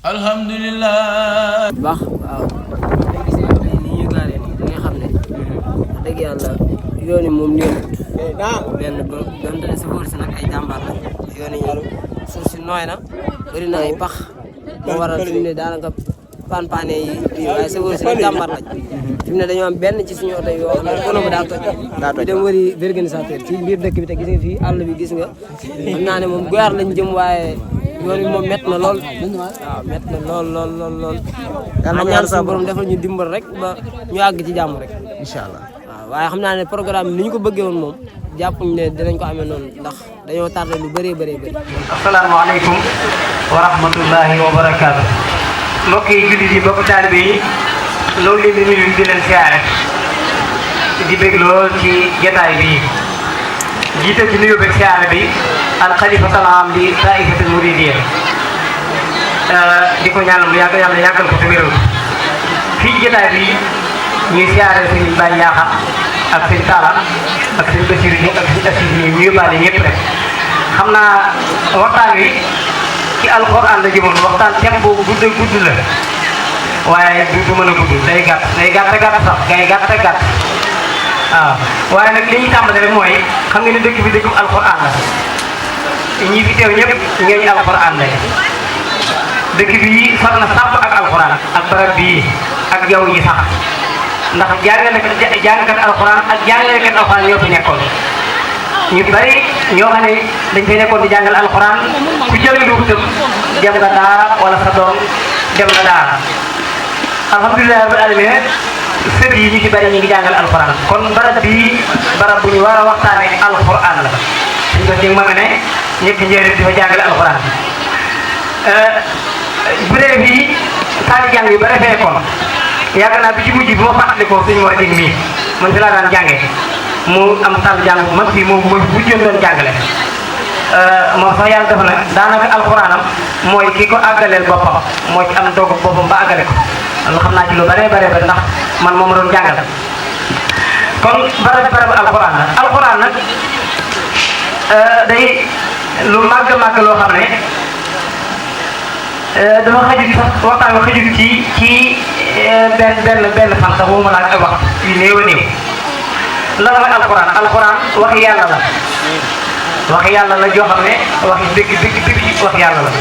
alhamdulilah. baax waaw léegi gis nga li ñu gaaree nii da nga xam ne wax dëgg yàlla yoon yi moom néewut benn ba donte ne safóor si nag ay jàmbaar la yoon yi suuf si nooy na bëri na ay pax moo waral fi mu ne daanaka pan-paane yi waaye safóor si nag jàmbaar lañ fi mu ne dañoo am benn ci suñu oto yoo xam ne kono ba daa toj ñu dem wëri organisateur ci biir dëkk bi te gis nga fii àll bi gis nga xam naa ne moom goyaar lañ jëm waaye yoon bi moom métti na lool waaw métti na lool yàlla ñaan suñu borom defal ñu dimbal rek ba ñu àgg ci jàmm rek incha allah. waaw waaye xam naa ne programme bi ni ñu ko bëggee woon moom jàppuñ ne dinañ ko amee noonu ndax dañoo tardé lu bëree bëri. asalaamaaleykum wa rahmatullahi wa barakaatu. mbokk yi jullit yi mbokk taalibe yi loolu leen di nuyu di leen siyaare di bég lool ci jotaay bi jiite ci nuyu beeg siyaare bi al xalifatul aam di taifatul muridiyya di ko ñaanal mu yàgg yàlla yàggal ko te wéral fii jotaay bi ñuy siyaare sëñ Baye Ñaaxa ak sëñ Talla ak sëñ Basiru ñi ak sëñ Assis ñi ñu yóbbaale ñëpp rek xam naa waxtaan wi ci alxuraan la jëmoon waxtaan thème boobu gudd la waaye du mën a gudd day gàtt sax day gàtt waaw waaye nag li ñuy tàmbale rek mooy xam nga ne dëkk bi dëkkub alxuraan la ñi fi teew ñëpp ñooñu alxuraan la dëkk bi far na sàpp ak alxuraan ak barab bii ak jaww ji sax ndax jàngkat alxuraan ak jàngalekat alxuraan ñoo fi nekkoon ñu bari ñoo xam ne dañ fay nekkoon di jàngal alxuraan ku jëlee wutam dem nga daara wala sa doom dem nga daara alhamdulilah rabbil alamin sët yi ñu ci bari ñu ngi jàngal alxuraan kon barab bii barab bu ñu war a waxtaanee alxuraan la suñ ko jëg ma nga ne ñëpp njëriñ di fa jàngale alxuraan bu dee fii saali jàng yu bari fee nekkoon yàgg naa bi ci mujj bi ma fàttalikoo suñu war a dig mii man fi laa daan jànge mu am saal jàng bu mag fii moom mooy bu jëm doon jàngale moom sax yàlla def na daanaka alxuraanam mooy ki ko àggaleel boppam moo ci am doog boppam ba àggale ko loolu xam naa ci lu bare ndax man moom doon jàngal kon barab alxuraan la alxuraan nag day lu màgg loo xam ne dafa xajut sax waxtaan bi xajut ci benn fan sax boobu ma laaj ay wax yu néew a néew lan mooy alxuraan waxi yàlla la joo xam ne waxi dëgg wax yàlla la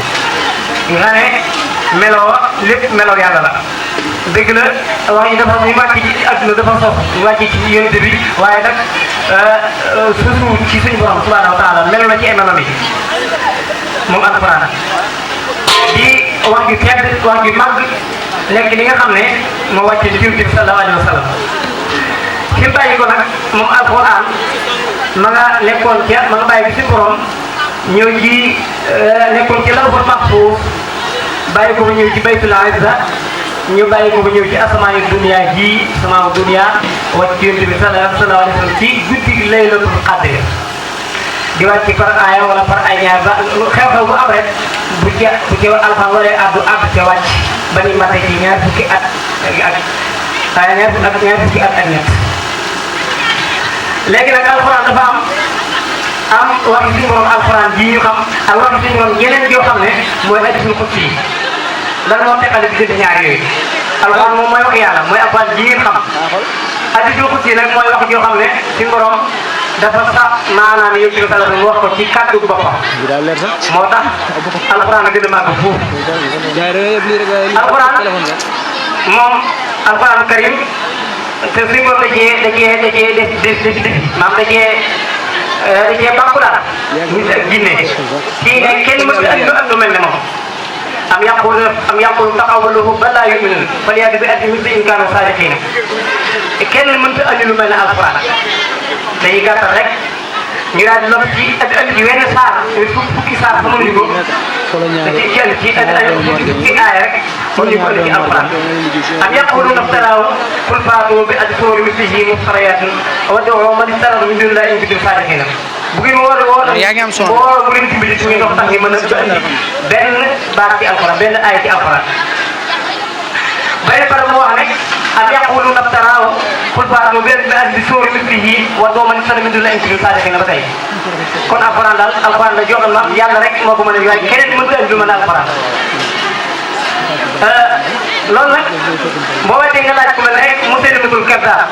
nga ne meloo lépp meloo yàlla la dëgg la wax yi dafa ñu wàcc ci adduna dafa sos ñu wàcc ci yonent bi waaye nag suusuwut ci suñu borom subhanahu wa taala melo la ci emelam yi moom alxuraan di wax ju tedd wax ju màgg nekk li nga xam ne moo wàcc ci yonent bi sallallahu alayhi wa sallam fi mu bàyyi ko nag moom alxuraan ma nga nekkoon ca ma nga bàyyi bi si borom ñëw ci nekkoon ci lawhul mahfuus bàyyi ko ba ñëw ci baytul izza ñu bàyyi ko ba ñëw ci asamaan dunya ji asamaan dunya wàcc ci yonent bi sallallahu alayhi wa sallam ci guddi laylatul qadr di wàcc par aaya wala par ay ñaar ba xew-xew bu am rek bu ca alxuraan waree àddu ca wàcc ba ni mate ci ñaar fukki at ak ñett léegi nag alxuraan dafa am waxi suñu borom alxuraan ji ñu xam ak waxi suñu borom yeneen yoo xam ne mooy hadiisul qudsi lan moo teqale diggante ñaar yooyu alxuraan moom mooy wax yàlla mooy alxuraan ji ngeen xam hadiisul qudsi nag mooy wax yoo xam ne suñu borom dafa sax maanaam yow ci sala mu wax ko ci kàddu boppam moo tax alxuraan a gën a màgg fuuf alxuraan moom alxuraan karim te suñu borom da cee def maam da cee bàkku daal nit ak jinne kii ne kenn mësul andi lu mel ne moom am yaqulu taqawwaluhu bal laa yu'minuun falya'tu bi ayaatin mislihi in kaanu saadiqiin kenn mënta andi lu mel ne alxuraan dañuy gàttal rek ñu daal di lox ci andi wenn saar fukki saar xamuñu ko da ciy jël ci fukki aaya rek pour ñu ko andi ci alxuraan am yaquluuna iftaraahu qul fa'tuu bi suuratin mislihi muftarayaatin wad'uu man istahzaa min duuni llaahi in kuntum saadiqiin bu ngeen woo mu leen dimbali su ngeen wax tax ngeen mën a andi benn baat ci alxuraan benn aaya ci alxuraan benn par mu wax ne am yaquluuna iftaraahu qul fa'tuu bi suuratin mislihi wad'uu man istahzaa min duuni llaahi in kuntum saadiqiin ba tey kon alxuraan daal alxuraan la joxal ma yàlla rek moo ko mën a waaye keneen mënut a indi lu mën a alxuraan loolu nag boo weetee nga laaj ku mel ne Musaylimatul Kaddaab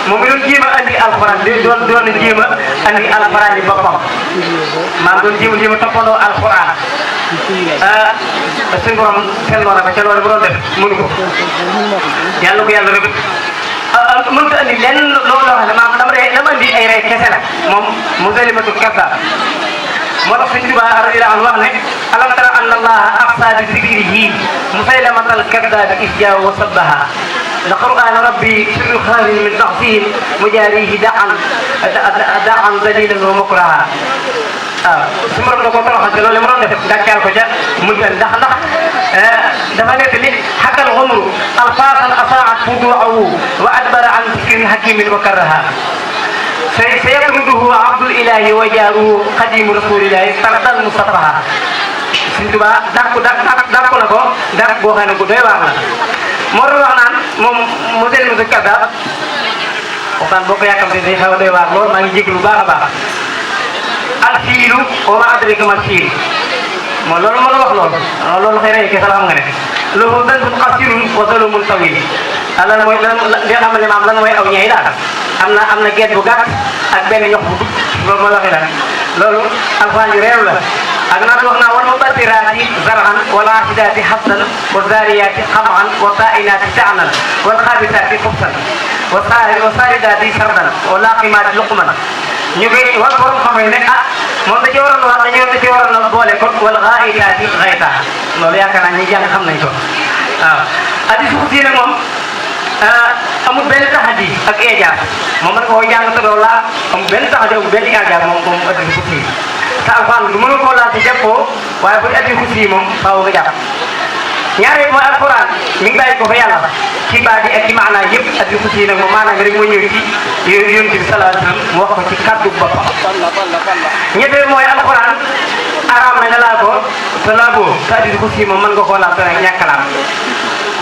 moom mi doon jéem a andi alxuraan doon jéem a andi alxuraan yi boppam maa doon jéem a toppandoo alxuraan suñu borom seen loola ba ca loolu bu doon def mënu ko yàlla ko yàlla rëbb mënut a andi lenn loolu loo xam ne maanaam dama andi ay rey kese la moom Musaylimatul Kaddaab moo tax Sëñ Tuubaa radiyallaahu anhu wax ne alam tara anna Allaaha axsaa bi zikrihi Musaylimatal Kaddaab iz jaa'a wa sabbaha لقرآن ربي سر خارج من ضعفهم مجاريه دعا ذليلا ومكرها su ma doon ko toroxal te loolu li ma doon def gàccaal ko ca mujj ndax dafa nekk ni xakkal xumru alfaasan asaat fuduahu wa adbara an zikrin hakimin wa karaha sayakruduhu abdul ilahi wa jaaruhu qadimu rasulillahi taradal mustafaha Sëñ Tuubaa dàkku na ko dàkk boo xam ne bu doy waar la moo doon wax naan moom Musaylimatul Kaddaab waxtaan boo ko yàkkamte day xaw a doy waar lool maa ngi jéglu baax a baax alfiilu wa maa adraaka mal fiil moom loolu moo la wax loolu xëy na kese la xam nga ne lahu danbun qasiirun wa zalumun tawiil lan mooy lan li nga xam ne maam lan mooy aw ñeey daal am na geet bu gàtt ak benn ñox bu gudd loolu mooy waxi la loolu alxuraan yu réew la ak naan wax naa wal mudabbiraati zar'an wal aasidaati hasdan wa zaariyaati qam'an wa saa'inaati sha'nan wal xaabisaati xubsan wa saaridaati sardan wa laaqimaati luqman ñu koy wax borom xam ne moom da ci waroon a boole ko wal ghaa'itaati ghayta loolu yaakaar naa ñi jàng xam nañ ko waaw. hadiis qudsi nag moom amul benn taxadi ak ijaaz moom man koo jàng te doo laa amul benn taxadi amul benn ijaaz moom hadiis qudsi te alxuraan du mën koo laal ci jàppoo waaye bu hadiis qudsi moom faaw nga jàpp ñaareel mooy alxuraan mi ngi bàyyi ko fa yàlla ci baat yi ak ci maanaa yëpp hadiis qudsi nag moom maanaa rek moo ñëw ci Yonent bi sallallaahu alayhi wa sallam mu wax ko ci kàddu boppam ñetteel mooy alxuraan araam na nga laal ko te laaboo te hadiis qudsi moom mën nga koo laal te ñàkk a laal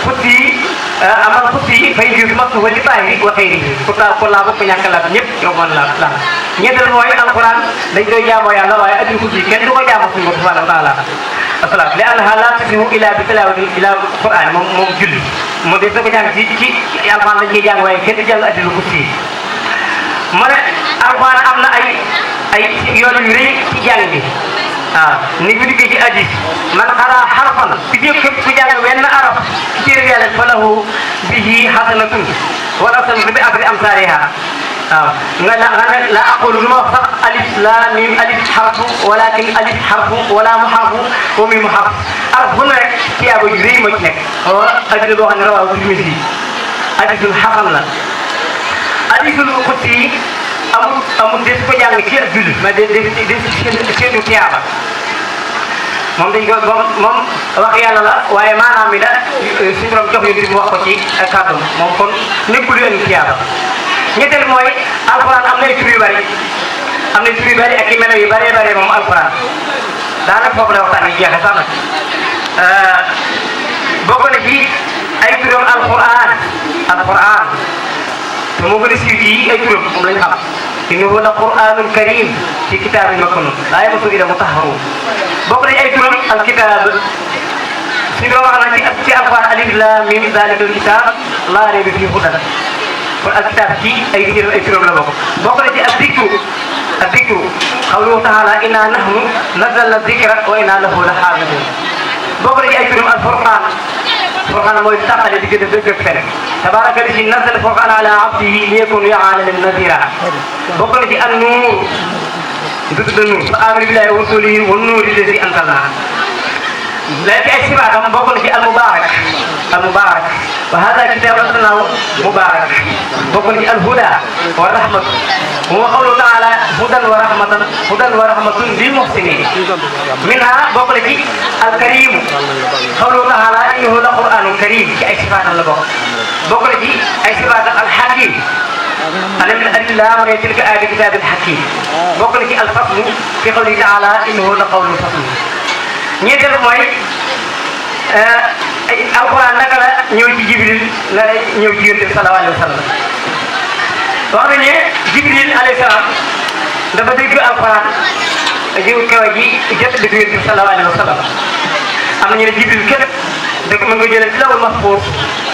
qudsi amal qudsi fay jus masu wa li bàyyi wa xayrihi ku laa bokk ñàkk a laal ñëpp yow mën laal ñetteel mooy alxuraan dañ koy jaamoo yàlla waaye hadiis qudsi kenn du ko jaamoo suñu bopp subhaanahu wa taala asalaam li annahaa laa tasihu illaa bi tilaawati alxuraan moom julli moom de soo ko jàng ci alxuraan dañ koy jàng waaye kenn du jàng hadiis qudsi mu ne alxuraan am na ay yoon yu rëy ci jàng bi waaw ni bu diggee ci hadiis man qaraa harfan ci képp ku jàng wenn araf ci téere yàlla falahu bihi hasanatun wala hasanatun bi ashri amsaalihaa waaw nga ne la aqulu lu ma wax sax alif laam miim alif xarfu walakin alif xarfu wala mu xarfu wa miim xarf araf bu ne rek tiyaaba ju rëy moo ci nekk hadiis boo xam ne rawaahu Tirmisi hadiisul xasan la hadiisul qudsi amul des ko jàng ci ak julli mais des seenu tiyaaba moom dañ ko moom wax yàlla la waaye maanaam mi da suñu borom jox Yonent bi mu wax ko ci kàddu moom kon nekkul leen tiyaaba ñetteel mooy alxuraan am na ay tur yu bari ak i melo yu bëree moom alxuraan daanaka foofu la waxtaan yi jeexee sax nag bokk na ci ay turam alxuraan te moo gën a siiw ci ay turam moom lañ xam innahu la qur'aanun kariim fi kitaabin maknuun laa yamassuhu illaa mutahharuun bokk na ci ay turam alkitaab suñu doon wax nag ci alxuraan alif laam miim zaalikal kitaab laa rayba fiihi hudan kon alkitaab ci ay turam la bokk na ci addikru qawluhu ta'aalaa innaa nahnu nazzalnaa dikra wa innaa lahu la haafizuun bokk na ci ay turam alfurqaan mooy tàqale diggante dëgg ak fen tabaaraka llazii nazzala al-furqaana alaa abdihi liyakuuna lil-aalamiina naziiraa bokk na ci an-nuur nuur fa aaminu billaahi wa rasuulihi wan-nuuri llazii anzalnaa léegi ay sibaatam bokk na ci al-mubaarak wa haadaa kitaabun anzalnaahu mubaarak bokk na ci al-hudaa wa rahmatu wa qawluhu ta'aalaa hudan wa rahmatun lil-muhsiniin minhaa bokk na ci al-kariim qawluhu ta'aalaa innahu la qur'aanun kariim ci ay sibaatam la bokk na ci ay sibaatam al-hakiim alif laam ra tilka aayaatu kitaabil hakiim bokk na ci al-faslu fi qawlihi ta'aalaa innahu la qawlun fasl ñeenteel mooy alxuraan naka la ñëw ci Jibril la ñëw ci Yonent bi sallallahu alayhi wa sallam wax nañu ne Jibril alayhi salaam dafa dégg alxuraan jiw kawe ji jot di ko Yonent bi sallallahu alayhi wa sallam am na ñu ne Jibril képp te ko mën nga jëlee ci lawul mahfuus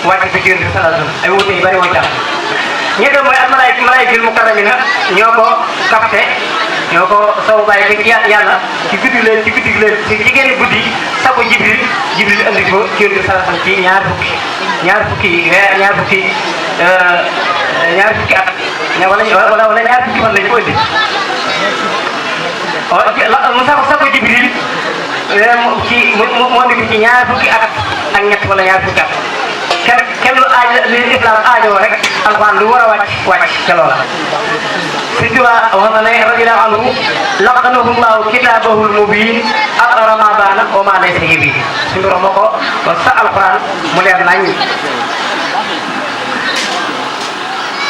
wàcc ko ci yonent bi sallallahu alayhi wasallam ay wuute yu bari mooy tax ñetteel mooy al malaayikal mukarramina ñoo ko capté ñoo ko saw bàyyi ko ci yàlla ci guddi leen ci génn guddi sa ko jibril andi ko ci yonent bi sallallahu alayhi wasallam ci ñaar fukki at wala ñaar fukki fan lañ ko indi mu sa ko jibril moo indi ko ci ñaar fukki at ak ñett wala ñaar fukki at kenn lu li islam aajoo rek alxuraan lu war a wàcc ca loola Sëriñ Tuubaa wax na ne radiyallaahu anhu laqanahu llaahu kitaabahul mubiin aqra maa baana wa maa laysa yabiin suñu borom moo ko sa alxuraan mu leer nañ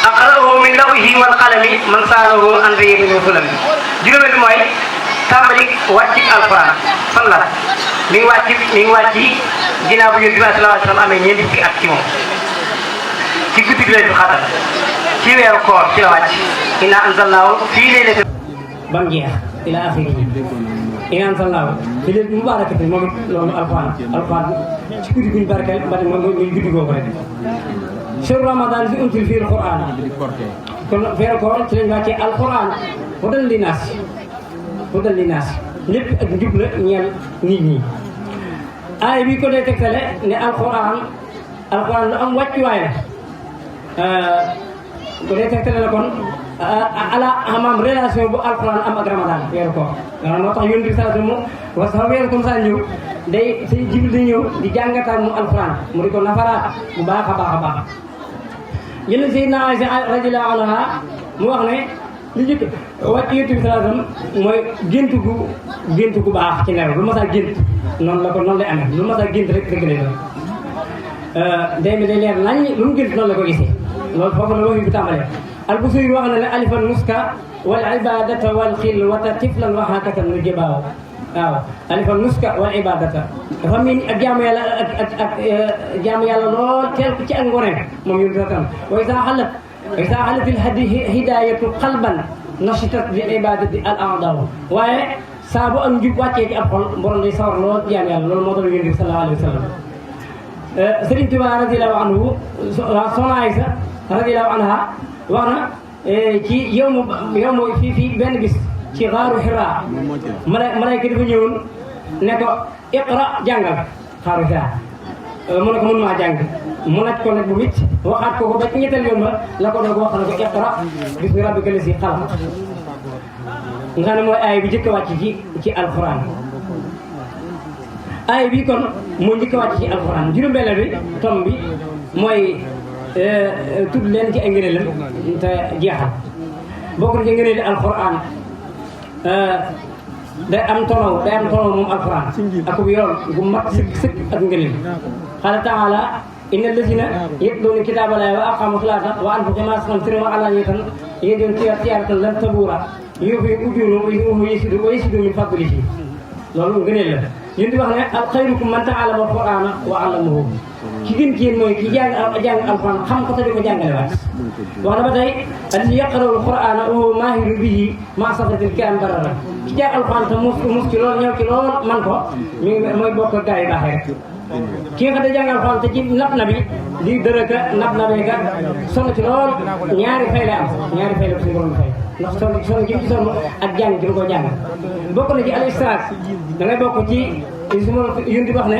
aqra'ahu min lawhihi wal qalami man saanahu an riyamin wa sulami juróomeel bi mooy tàmbali wàcc alxuraan fan la mi ngi wàcc ginnaaw bu Yonent bi sallallahu alayhi wa sallam amee ñeenti fukki at ci moom ci guddi gi Laylatul Qadr ci weeru koor ci la wàcc inna anzalnaahu fii laylatin ba mu jeex ila axirihi inna anzalnaahu fii laylatin mubaarakatin moom it loolu alxuraan ci guddi guñ barkeel ba ne moom muy guddi googu rek shahru ramadan fi unzila fiihi alxuraan kon weeru koor ci lañ wàccee alxuraan hudan linnaas lépp ak njub la ñeel nit ñi aay bi ko dee tegtale ne alxuraan lu am wàccuwaay la ko dee tegtale la kon ala amam relation bu alxuraan am ak ramadan weeru koor moo tax Yonent bi sallallahu alayhi wa sallam weeru comme ça ñëw day say Jibril di ñëw di jàngataan mu alxuraan mu di ko nafaraat bu baax a baax yéen Sayyidina Aysa radiyallahu anha mu wax ne li njëkk wàcc Yonent bi sallallahu alayhi wa sallam mooy gént gu baax ci nelaw lu mas a gént noonu lay amee lu mas a gént rek dëgg lay doon day leer nañ lu mu gént noonu la ko gisee loolu foofu la waxi bu tàmbalee Al-Busayri wax na ne alifan nuska wal ibadata wal xilwata tiflan wa hakatan nu jëbaaw waaw alifan nuska wal ibadata dafa miin ak jaamu yàlla ak jaamu yàlla lool teel ci ak ngoneem moom Yonent bi sallam wa isa xalat il hidayatu qalban nashitat bi ibadati al a'daaw waaye saa bu ak njub wàccee ci ab xol borom day sawar lool jaam yàlla loolu moo tax Yonent bi sallallahu alayhi wa sallam Sëriñ Tuubaa radiyallahu anhu soxna Aysa radiyallahu anha wax na ci yow mu fii benn bis ci xaaru Hiraa malayka dafa ñëwoon ne ko iqra jàngal xaaru Hiraa mu ne ko mën maa jàng mu naj ko nag bu wicc waxaat ko ba ci ñetteel yoon ba la ko doog wax na ko iqra bismi rabbika lazi xalaq nga xam ne mooy aay bi njëkk a wàcc ci alxuraan aay bi kon moo njëkk a wàcc ci alxuraan juróom-benn bi tom bi mooy tudd leen ci ay ngëneelam te jeexal bokk na ci ngëneeli alxuraan day am tonaw moom alxuraan ak bu yoon bu mat sëkk ak ngëneel qaala taala inna allazina yatluuna kitaaba llaahi wa aqaamu salaata wa anfaquu mimmaa razaqnaahum sirran wa alaaniyatan yajiduna tijaaratan lan tabuura yuuffihim ujuurahum wa yaziiduhum min fadlihi loolu ngëneel la yéen di wax ne xayrukum man ta'allama al-qur'aana wa 'allamahu ki gën ci yéen mooy ki jàng alxuraan xam ko te di ko jàngale waat wax na ba tey allazi yaqra'u al-qur'aana wa huwa maahirun bihi ma'a safatil kiram barara ki jàng alxuraan te mus ci lool ñëw ci lool man ko mi ngi mooy bokk gaa yi baax rek ki nga xam ne jàngal alxuraan te ci na bi di dërëka na beeka sonn ci lool ñaari fay la am ñaari fay la suñu borom fay ndax sonn ji ci sonn ak jàng gi du ko jàng bokk na ci al-istiraat da ngay bokk ci su ma Yonent bi wax ne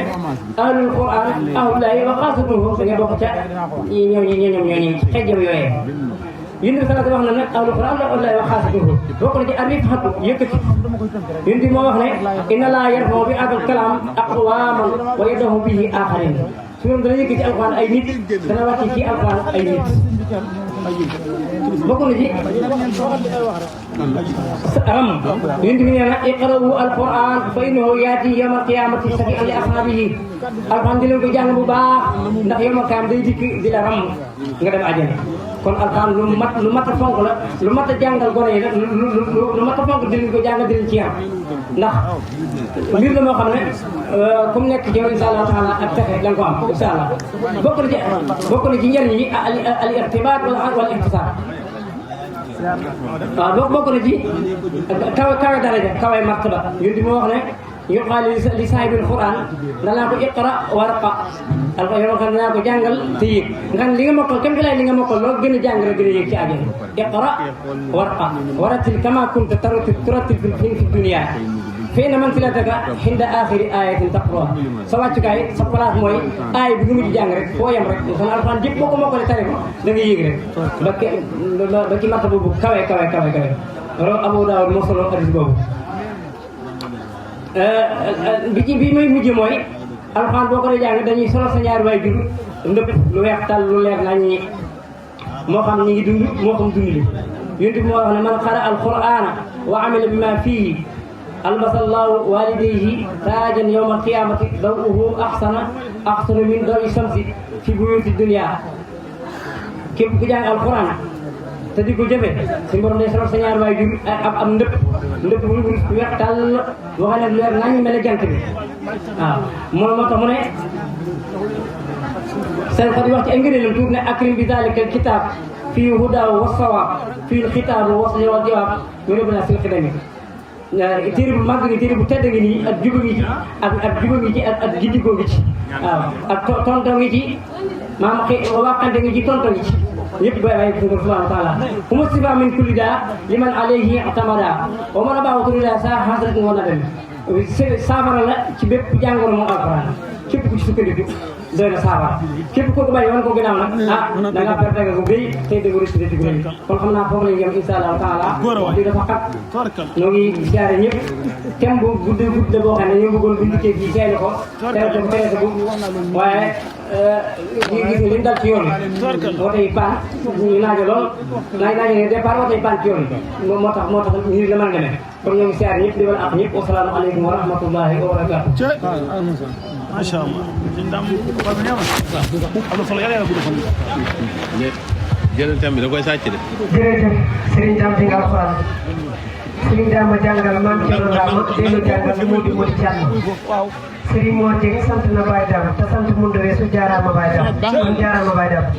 ahlul qur'aan ahlullaahi wa xaasatuhu da ngay bokk ca ñooñu xejjam yooyee Yonent bi sallallahu wax na nag ahlul qur'aan ahlullaahi wa xaasatuhu bokk na ci ar-rif'atu yëkkati Yonent bi moo wax ne inna Allaaha yarfa'u bi haadhal kalaam aqwaaman wa yada'u bihi aaxariin su moom dana yëkkati alxuraan ay nit dana wàcc ci alxuraan ay nit bokk na ci ram Yonent bi nee na iqra'u alquran fa innahu yaati yawma alqiyamati shafi'an li ashaabihi alquran di leen ko jàng bu baax ndax yawma alqiyama day dikk di la ram nga dem àjjana kon alquran lu mat a fonk la lu mat a jàngal gone yi la lu mat a fonk di leen ko jàngal di leen ci yar ndax mbir la moo xam ne comme nekk ci yow insha allah taala ak texe da nga ko am insha allah bokk na ci njëriñ yi al irtibaat wal ihtisaab waaw bokk na ci kawe daraja kawe martaba Yonent bi moo wax ne yuqaalu li saahibil Qur'an danaa ko iqra warqa alxuraan xam naa ko jàngal te yéeg nga xam li nga mokkal kam lay li nga mokkal loo gën a jàng rek gën a yéeg ci àjjana iqra warqa waratil kama kunta turattil fi dunya fa inna manzilataka inda aaxiri aayatin taqra'uha sa wàccukaay sa place mooy aay bi nga mujj jàng rek foo yem rek nga xam ne alxuraan jëpp boo ko mokkalee tari ko da nga yéeg rek ba ki marta boobu kawe loolu Abu Daawud moo solo hadis boobu bi may mujj mooy alxuraan boo ko dee jàng dañuy solo sa ñaari waay jur ndëpp lu weex tal lu leer nañ ñi moo xam ñi ngi dund moo xam dund li yonent bi moo wax ne man qara alqur'ana wa amila bima fihi albasallahu walidayhi taajan yawma alqiyamati dawuhu axsanu min dawi shamsi fi buyuti dunya képp ku jàng alquran te di ko jëfe si borom day solal sa ñaar waay jur ab ndëpp bu weex tàll boo xam ne leer nañ mel ne jant bi waaw moo tax mu ne seen xat yi wax ci ay ngëneelam tuuti ne akrim bi zalika alkitab fii hudaa wa sawaab fii xitaabu wa jawaab ñu ne bana sil xidami téere bu màgg ngi téere bu tedd ngi nii ak juba ngi ci ak juba ngi ci ak giddigoo ngi ci waaw ak tonto ngi ci maam waxante ngi ci tonto ngi ci yëpp bay ay ko subhanahu wa ta'ala humu sifa min kulli daa liman alayhi i'tamada wa man abaahu turida sa hasratin wa nadam saafara la ci bépp jàngoro moom alquran képp ku ci sukkandiku doy na saafara képp kooku bàyyi wan ko gannaaw nag da ngaa perte nga ko béy tey dëgg rëcc dëgg rëy kon xam naa foofu la ñu yem insha allahu taala wax di dafa xat ñoo ngi siyaare ñëpp thème bu gudd la boo xam ne ñu bëggoon bu dikkee fii seeni ko teewte bu teewte bu waaye gis nga li dal ci yoon bi woto yi paan ñu naajo lool naajo ne départ woto yi paan ci yoon bi moo tax ñu la mën a demee kon ñoo ngi siyaare ñëpp di wala ak ñëpp wasalaamu aleykum wa rahmatullahi wa barakatuh macha allah suñu daam am na solo yàlla gudd fan. jëlal thème bi da koy sàcc de. jërëjëf Serigne Dame Dieng alxuraan Serigne Dame jàngal maam Thierno Dame dellu jàngal Modou Modou Thiam Serigne Mor Dieng sant na Baye Dame te sant mënut a weesu jaaraama Baye Dame kon jaaraama Baye Dame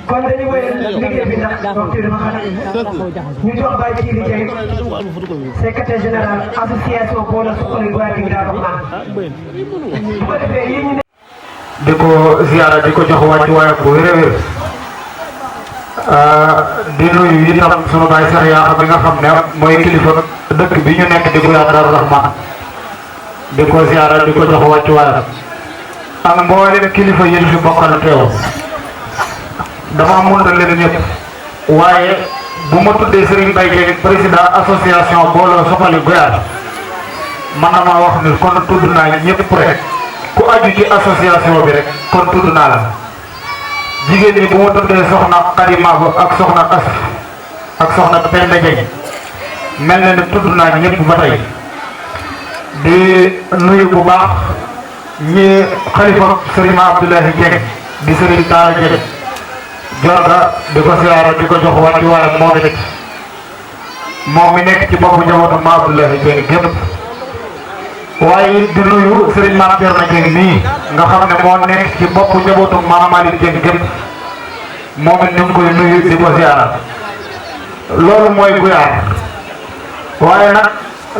kon dañu wéyal liggéey bi ndax waxtu bi dafa xat ñu jox Baye Djili Dieng secrétaire général association Boole Suqali Guaye gi daa dox naan su ko defee yéen ñu ne. di ko ziara di ko jox wàccuwaayam bu wér a wér di nuyu itam sunu baay Cheikh Yakhya bi nga xam ne mooy kilifa dëkk bi ñu nekk di ko yaa Daaru Rahman di ko ziara di ko jox wàccuwaayam ak mboolem kilifa yi fi bokkal teew dama mënut a leen ñëpp waaye bu ma tuddee Serigne Baye Dieng président association Boole Suqali Guyaar man na maa wax ni kon tudd naa ñëpp rek ku aju ci association bi rek kon tudd naa la jigéen ñi bu ma tuddee soxna Karima ak soxna As ak soxna Penda Dieng mel na ne tudd naa ñëpp ba tey di nuyu bu baax ñi xalifa Serigne Abdoulaye Dieng di Serigne Talla Dieng jorga di ko siyaara di ko jox wàccu waaye moom mi nekk ci boppu njabootu Ma Abdoulaye Dieng gépp waaye di nuyu Serigne Mame Thierno Dieng nii nga xam ne moo nekk ci boppu njabootu Mame Malick Dieng gépp moom it ñu ngi koy nuyu di ko siyaara loolu mooy Guyaar waaye nag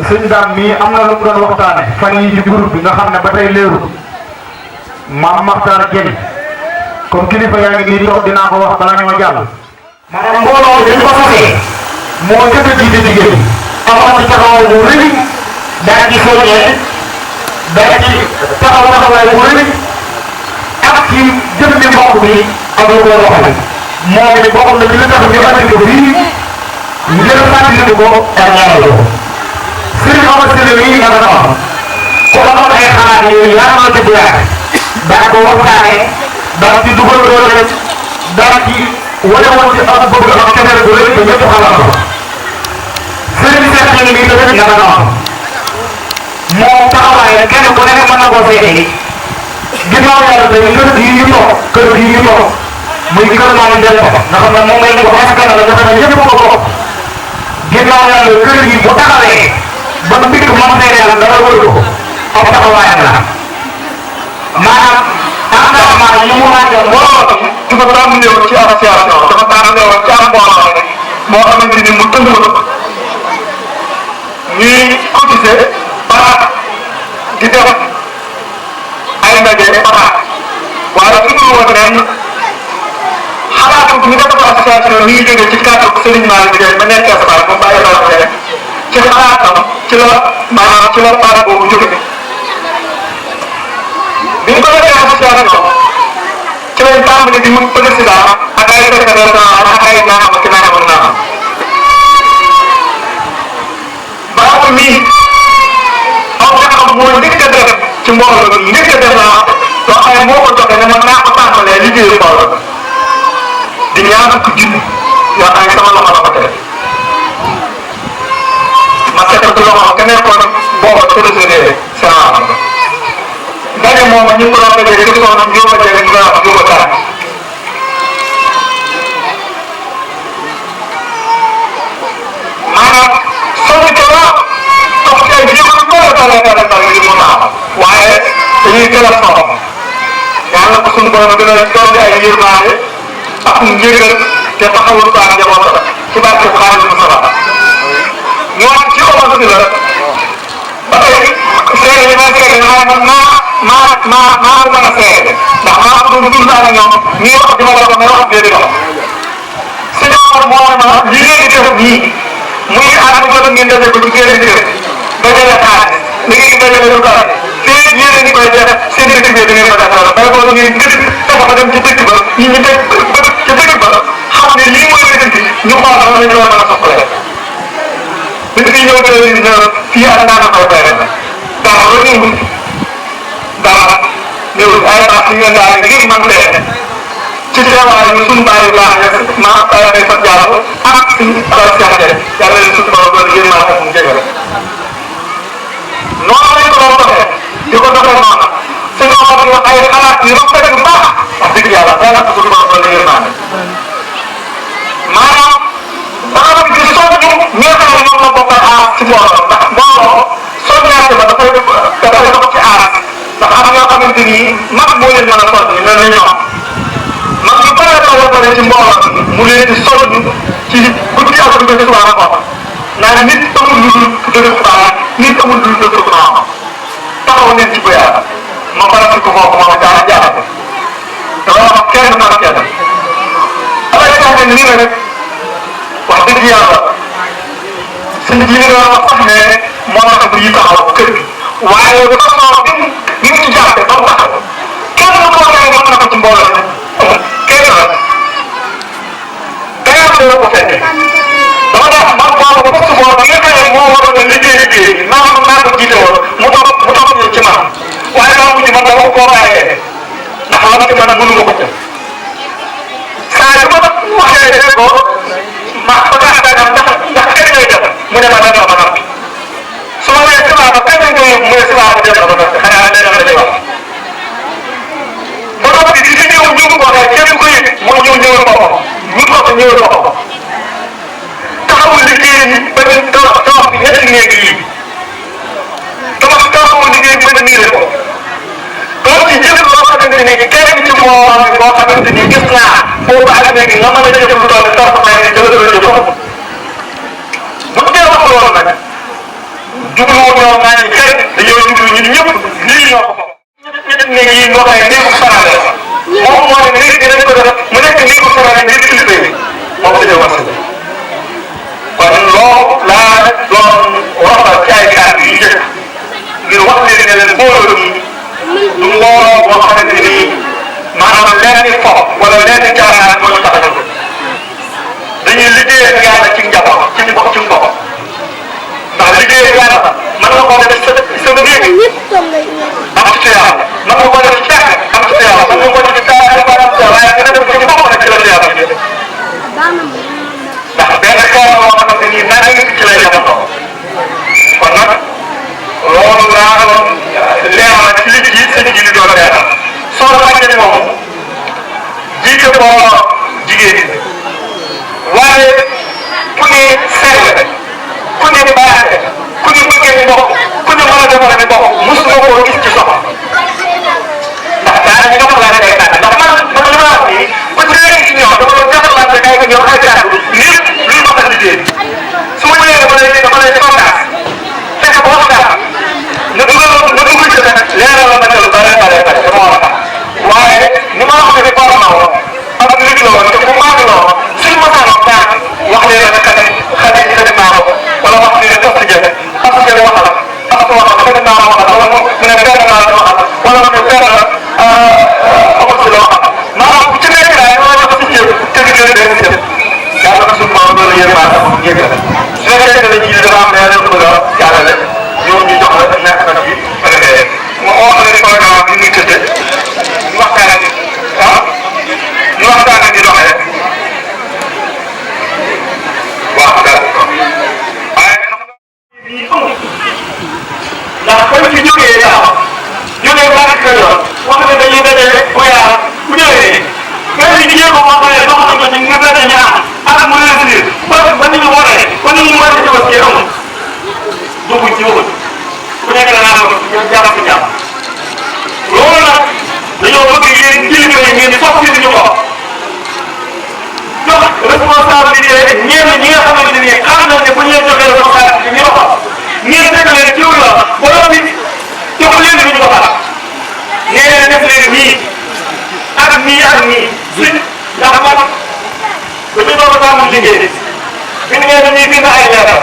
sëñ Dame mii am na lu mu doon waxtaane fan yi ci groupe bi nga xam ne ba tey leeru Mame Makhtar Dieng comme kilifa yaa ngi nii toog dinaa ko wax bala ñoo jàll. maanaam mbooloo dañ ko sosee moo jëkk a jiite jigéen ñi amoon ci taxawaay bu rëy daa ci soññee daa ci taxawaay bu rëy ak ci jëmmi mbokk bi ak lu ko waxale moom it bokk na ci li tax ñu andi ko fii ngir fàttali ko ak ñaanal ko Serigne Omar Sène yi nga doon wax ku amoon ay xalaat yooyu yaa ma ci Guyaar daa ko waxtaanee daa ci dugal doole daa ci wane woon ci ak bëgg ak keneen bu rëy ba ñëpp xalaat ko Serigne Cheikh ñu ngi tamit nga doon wax moom taxawaay kenn ku nekk mën na koo seetee ginnaaw yàlla tey kër gii ñu toog muy kër Maam Demba nga xam ne moom lañ ko askan la nga xam ne ñëpp ko bokk ginnaaw yàlla kër gi bu taxawee ba mbir moom nee yàlla dara wër ko ab taxawaayam la maanaam engagement yi mu laajte mbooloo dafa tàmbalee woon ci association dafa tàmbalee woon ci am mbooloo moo xamante ni mu tënk ñuy cotiser par day baax waaye ci biir woon ren xalaatu bi ñu ko defal association mi ngi jógee ci kàddu Serigne Malick Ndiaye ba nekk Kees Baar moom bàyyi la wax rek ci xalaatam ci la maanaam ci la baat boobu jóge bi ñu ko defee association ci lañ tàmbali di mun président ak ay secrétaire ak ay naam ak naam ak naam baaxul nii aw nga xam mooy njëkk a def ci mbooloo mi njëkk a def laa loo xam ne moo ko joxe ne man naa ko tàmbalee liggéeyu mbooloo di ñaan ko junni yoo xam ne sama loxo la ko teg ma seetal ci loxo ka nekkoon booba trésorier Sénégal ndaje moom ñu ko doon dajee ci soxna Njóoba Jege ñu koy wax Njóoba Tara maanaam soññ ko la toog ci ay jéego yu bëri bëri bëri bëri yu mun a am waaye dañuy gën a soxla yàlla ko suñu borom gën a dolli ay yërmaande ak njëgal te taxawul ko ak njaboot ci barke Xaadimu Mustafaa ñoom ci Omar si la ba tey seede yi may seede man maa mën a seede ndax maa ko doon dund ak ñoom ñii wax dima la ko may wax déedéet wax si Omar moo ne ma li ngeen di def nii muy ànd ko ngeen defee ko ci génn di def dajale xaalis da ngeen di dajale lu dara fii yéen a ngi koy def seen dëkk bi da ngeen ko defal bay boo ngeen gën dafa dem ci dëkk ba ñi ñu teg ci dëkk ba xam ne lii mooy dëkk ñu xool la ñu war a mën a soxla bi fi ñëw fii ak naan ko bay rek dara lu ñu dara ñëw ay baax ñu ngeen daal ngir man leen ci teewaay ñu suñu bàyyi baax ma ay ay fa jaar ak suñu ala jaxate yàlla leen suñu borom doon yéen maa ak mu jégal noonu lañ ko doon doxee di ko doxee noonu suñu xam ne ay xalaat yu rafet yu baax wax dëgg yàlla yàlla ko suñu borom doon yéen maa maanaam dafa di soññu ñi nga xam ne ñoom la bokkal aas ci mbooloo ndax mbooloo soññaate ba dafay dox ci aas ndax am ñoo xamante ni mag moo leen mën a soññ mel na ñoom mag ñu bare bare ci mbooloo mu leen di soññ ci guddi ak guddi ci subaar ko naan nit amul lu dul dëgg baax nit amul lu dul dëgg baax taxaw neen ci bëyaat ma faral ko foofu ma jaar jaar dama wax kenn ma kenn damay tax ne nii rek wax dëgg yàlla sëñ bi li nga wax sax ne moo tax bu yi taxaw kër gi waaye bu ko soxla bi mu ci jàppe ba mu taxaw kenn ku ko mën na ko ci mbooloo kenn la dayoo ko fekkee dama def man boobu ba su boobu nga xam ne moo waroon a liggéey bi naa ko jiite woon mu topp ci man waaye maa mujj man dama koo bàyyee ndax la ma ci mën a mënu ma ko jël saa yu ma waxee ko ma ba tax dagam ndax kenn ngay def mu ne ma dem na ba noppi su ma nee subaa ba kenn ngay yóbbu mu ne subaa ba dem na ba noppi xanaa nee na la ñuy wax ba noppi di ci ñëw ñu ko waxee kenn ko yëg moo ñëw ñëwal boppam ñu ko ñëwal boppam taxawul liggéey yi ba ñu tabax bi ñetti néeg yi taxawul liggéey bi ba ñu niire ko donc ci jël loo xamante ni kenn ci moo boo xamante ni gis naa boobu ak léegi nga mën a jël lu doon tax may ne jël la jox bu dee wax loolu nag jubluwu ñoo naa ni kenn dañoo jublu ñun ñëpp lii ñoo ko ñetti néeg yi nga xam ne néegu sarale moom moo ne néeg dinañ ko def mu nekk néegu sarale ngir kilifa yi moom la wax kon loolu laa doon waxal ci ay kàddu yu njëkk ngir wax leen ne leen mbooloo mi du mbooloo boo xamante ni maanaam lenn fo wala lenn caaxaan moo ñu tax a jóg dañuy liggéey ak yàlla ci njaboot ci mbokk ndax liggéey ak yàlla mën nga koo def sa néeg am ci tuyaab mën nga koo def ci càkk am ci tuyaab mën nga koo def ci taal waaye nga def ko ci bopp rek ci la tuyaab ndax benn tool boo xamante ni naa ngi ci lay jamono kon nag loolu laa doon leeral ci li ci sëñ ji li doon leeral soo xamante moom jiite boo jigéen ñi waaye ku ne sell ku ne baaxe ku ne bëggee mbokk ku ne mën a defaree mbokk mosu nga koo gis ci soxla ndax daanaka ñu nga xam ne day tànn ndax man li ma wax nii ku ci nekk ci ñoom dama doon jàppalante kay ko ñëw ay kàddu ngir luy mën a liggéey su ma ñëwee dama lay kontaan fekk ba waxtaan nga dugal ci nag leeral la ma lu bare bare bare dama war a tax ngeen soppi ñu ko jox responsabilité ñenn ñi nga xamante ni xam nañ ne bu ñu leen joxee responsabilité ñu ko ngeen dëgg leen jiw la borom bi jox leen lu ñu ko faral nee na def leen nii ak nii ak nii suñ ndax man bu ñu doon tàmbali liggéey bi ñu ngeen dañuy bind ay leeral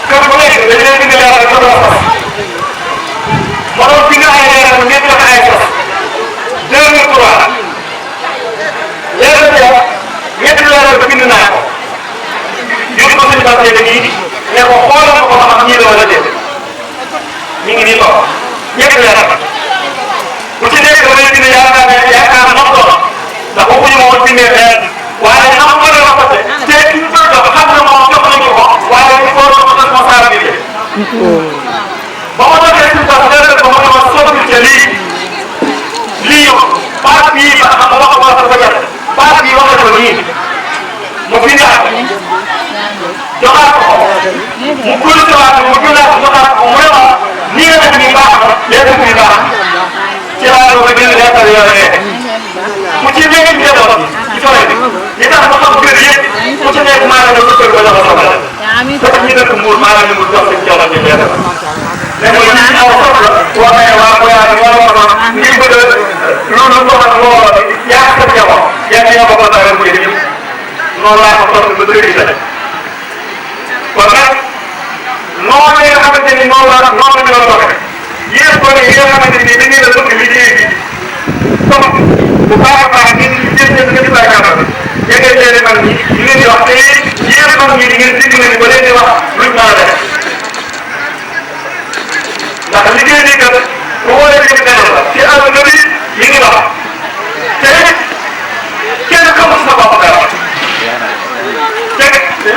kër bu nekk dañ leen bind leeral ko doon fas ma doon bind ay leeral ngeen joxe ay sos 2003 leeral boobu ñetti leeral bind naa ko yóbbu ko suñu bàttee dañuy ne ko xoolal ko ba xam ñii la wala déet ñu ngi nii toog ñetti leeral bu ci nekk damay bind yaakaar na doon ndax waxuñu ma woon bindee leen waaye am nga la waxate te ki ñu koy jox xam na moom jox nañu ko waaye il faut que responsabilité ba ma doon ci sax leeral ba ma ne ma soppi ca lii baat bii ba xam nga wax ko sa bëgg baat bii wax ko nii mu bindaat joxaat ko mu gëstuwaat mu jëlaat joxaat ko mu ne ma nii nga def nii baax na léegi bii baax ci laa doon bind leeral yooyu ku ci nekk njaboot ci tool bi li tax ma xam kër yëpp ku ci nekk maa ngi leen kër ba jox ko soxla parce que ñi dëkk Mbour maa ngi leen di jox seen jox ci leeral mais mooy ñi aw soxla waxee waa Boyane wala ngir bëgg loolu soxla looloo yaa ko njaboot yaa ngi ko dara mu yëpp noonu laa ko toog ba tëri la kon nag noonu nga xamante ni noonu la ñu doon doxee yéen ko yi nga xamante ni dañuy la bëgg liggéey bi comme bu baax a baax ngeen jël seen kër yi bàyyi jege leen mag ñi ñu leen di wax te yéen mag ñi di ngeen dégg leen ba leen di wax luñ mën a def ndax liggéey bi kat bu wóoree li ñu benn la ci àdduna bi mi ngi dox te kenn xamul sa bopp dara te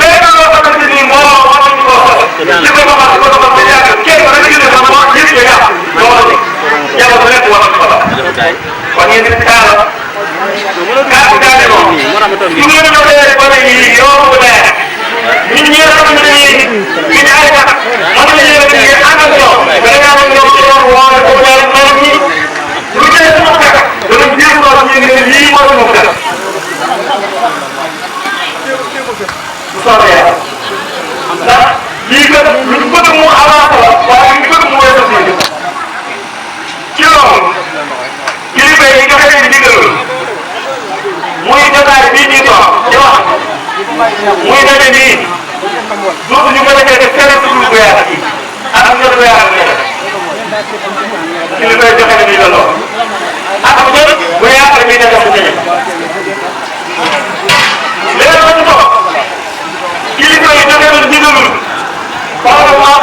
léegi loo xamante ni moo war nañu koo soxla li ko wax ko doxal ba yàgg kenn ba nga gis ne moo yëpp ya yàq loolu yàlla ba nekk war nañu ko dox kon yéen it kaala kaala gaale moom su ngeen ñëwee ba léegi yomb leer ñun ñi nga xamante ni ñu ne ay tax mën nañu leen a liggéey ànd ak ñoom da ngaa am ñoom ci yoon woo ko leer nawet ñi lu jëlee sama kàkk danañ jéem lool ñu ne lii moo moom dara bu soobee yàlla ndax lii kat luñ bëgg mu avancé la waaye luñ bëgg mu weesu si ci loolu kilifa yi joxe leen ndigalul muy jotaay bii ñuy toog di wax muy daje nii dootu ñu mën a def keneen ku dul Boyane gi ak ñoom Boyane la kilifa yi joxe leen ndigaloo ak ñoom Boyane la ñuy def si ñeneen léegi nag ñu toog kilifa yi joxe leen ndigalul xoolal maa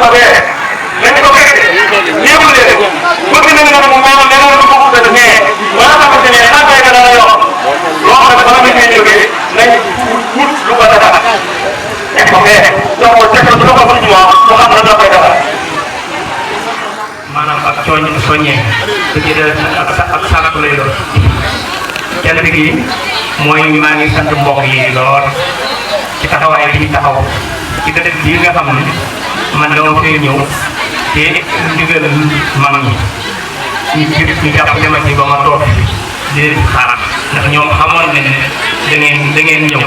ba bee nañ ko fekke néewul leen bëgg nañ ne moom maanaam leneen lu bokk dëgg mais ba nga xamante ne xanaa béykat dana yokk loo xam ne bala nga koy jógee nañ wut lu ko defar teg ko fee jox ko teg ko jox ko ci moom mu xam ne doo koy defar maanaam ak soññee su ci des ak sàkk lay doon kenn gi mooy maa ngi sant mbokk yi lool ci taxawaay bi ñu taxaw ci dëkk bii nga xam ne man dama fee ñëw te ndigal mag ñi ñu jàppale ma ci ba ma toog di leen xaar ndax ñoom xamoon nañ ne da ngeen ñëw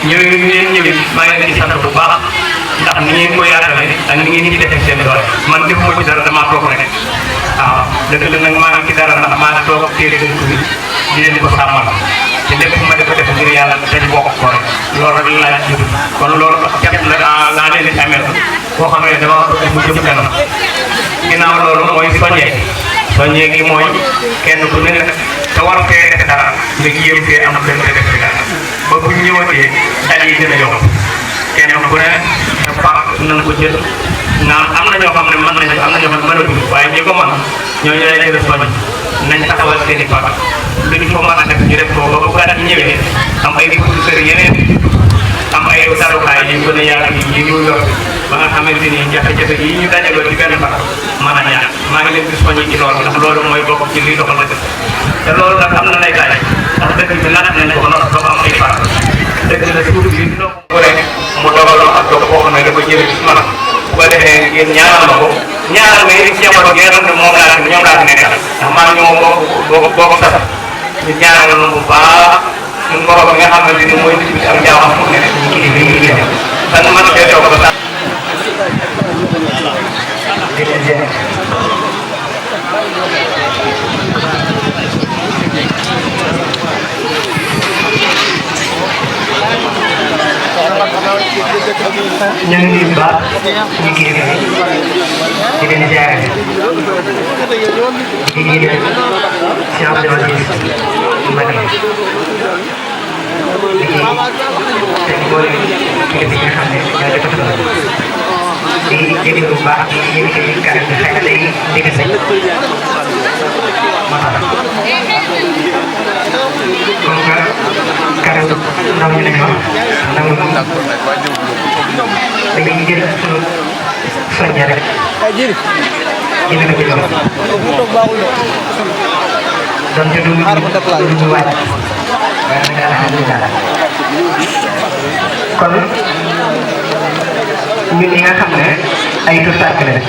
ñëwit maa ngi leen di sant bu baax ndax ni ngeen ko yaatale ak ni ngeen ci defee seen doole man defuma ci dara damaa toog rek waaw dëgg la nag maa ngi ci dara ndax maa ngi toog téere dëkk bi di leen ko sàmmal te lépp ma def ngir yàlla dañ bokk ko rek loolu rek laa ci kon loolu cat la laa leen di amee boo xam ne dama bëgg mu jëm kanam ginnaaw loolu mooy soññee gi mooy kenn ku ne te war fee def dara nga jéem fee am benn def bi dara ba bu ñëwatee dal yi gën a yokk kenn ku ne dafa nañ ko jël naam am na ñoo xam ne mën nañu am na ñoo xam ne mënatuñu waaye ñi ko mën ñooñu lay jël soññ nañ taxawal seen i pàcc lu ñu ko mën a def ñu def ko ba bu gàtt ñëwee am ay buntu kër yeneen am ay darukaay yi gën a yaatu yi ñu yor ba nga xamante ni jafe-jafe yi ñu dajaloo ci benn barab mën a ñaan maa ngi leen di soññi ci loolu ndax loolu mooy bokk ci liy doxal la def te loolu nag am na lay gaay ndax dëkk bi natt nañ ko ba noppi dafa am ay faar dëkk la suuf bi dina ko rek mu dogaloo ak doog boo xam ne dafa jëlee ci man bu ko defee ngeen ñaanal ma ko ñaanal ma it njaboot gi nga xam ne moom laa ñoom laa fi nekkal ndax maa ñoo bokk boo ko sas ñu ñaanal lu bu baax ñun borom bi nga xamante ni mooy nit bi am jaamam fu mu ne ñu kii di ñu génne dan mën cee toog ba sax ñu ngi nuyu bu baax ñu kii di leen ziare di leen si Abdou Aziz Mbacké di te mboolem kilifa yi nga xam ne ñoo def di déglu bu baax di yëkkati kàddu gi xëy na day dégg nañ moo tax comme que kàddu ndaw ñi lañu wax ndaw ñi dañuy jël suñu soññe rek jëmee ko ci loolu donc du ñu waaj waaye nag alhamdulilah kon ñun ñi nga xam ne ay tur tàkk lañ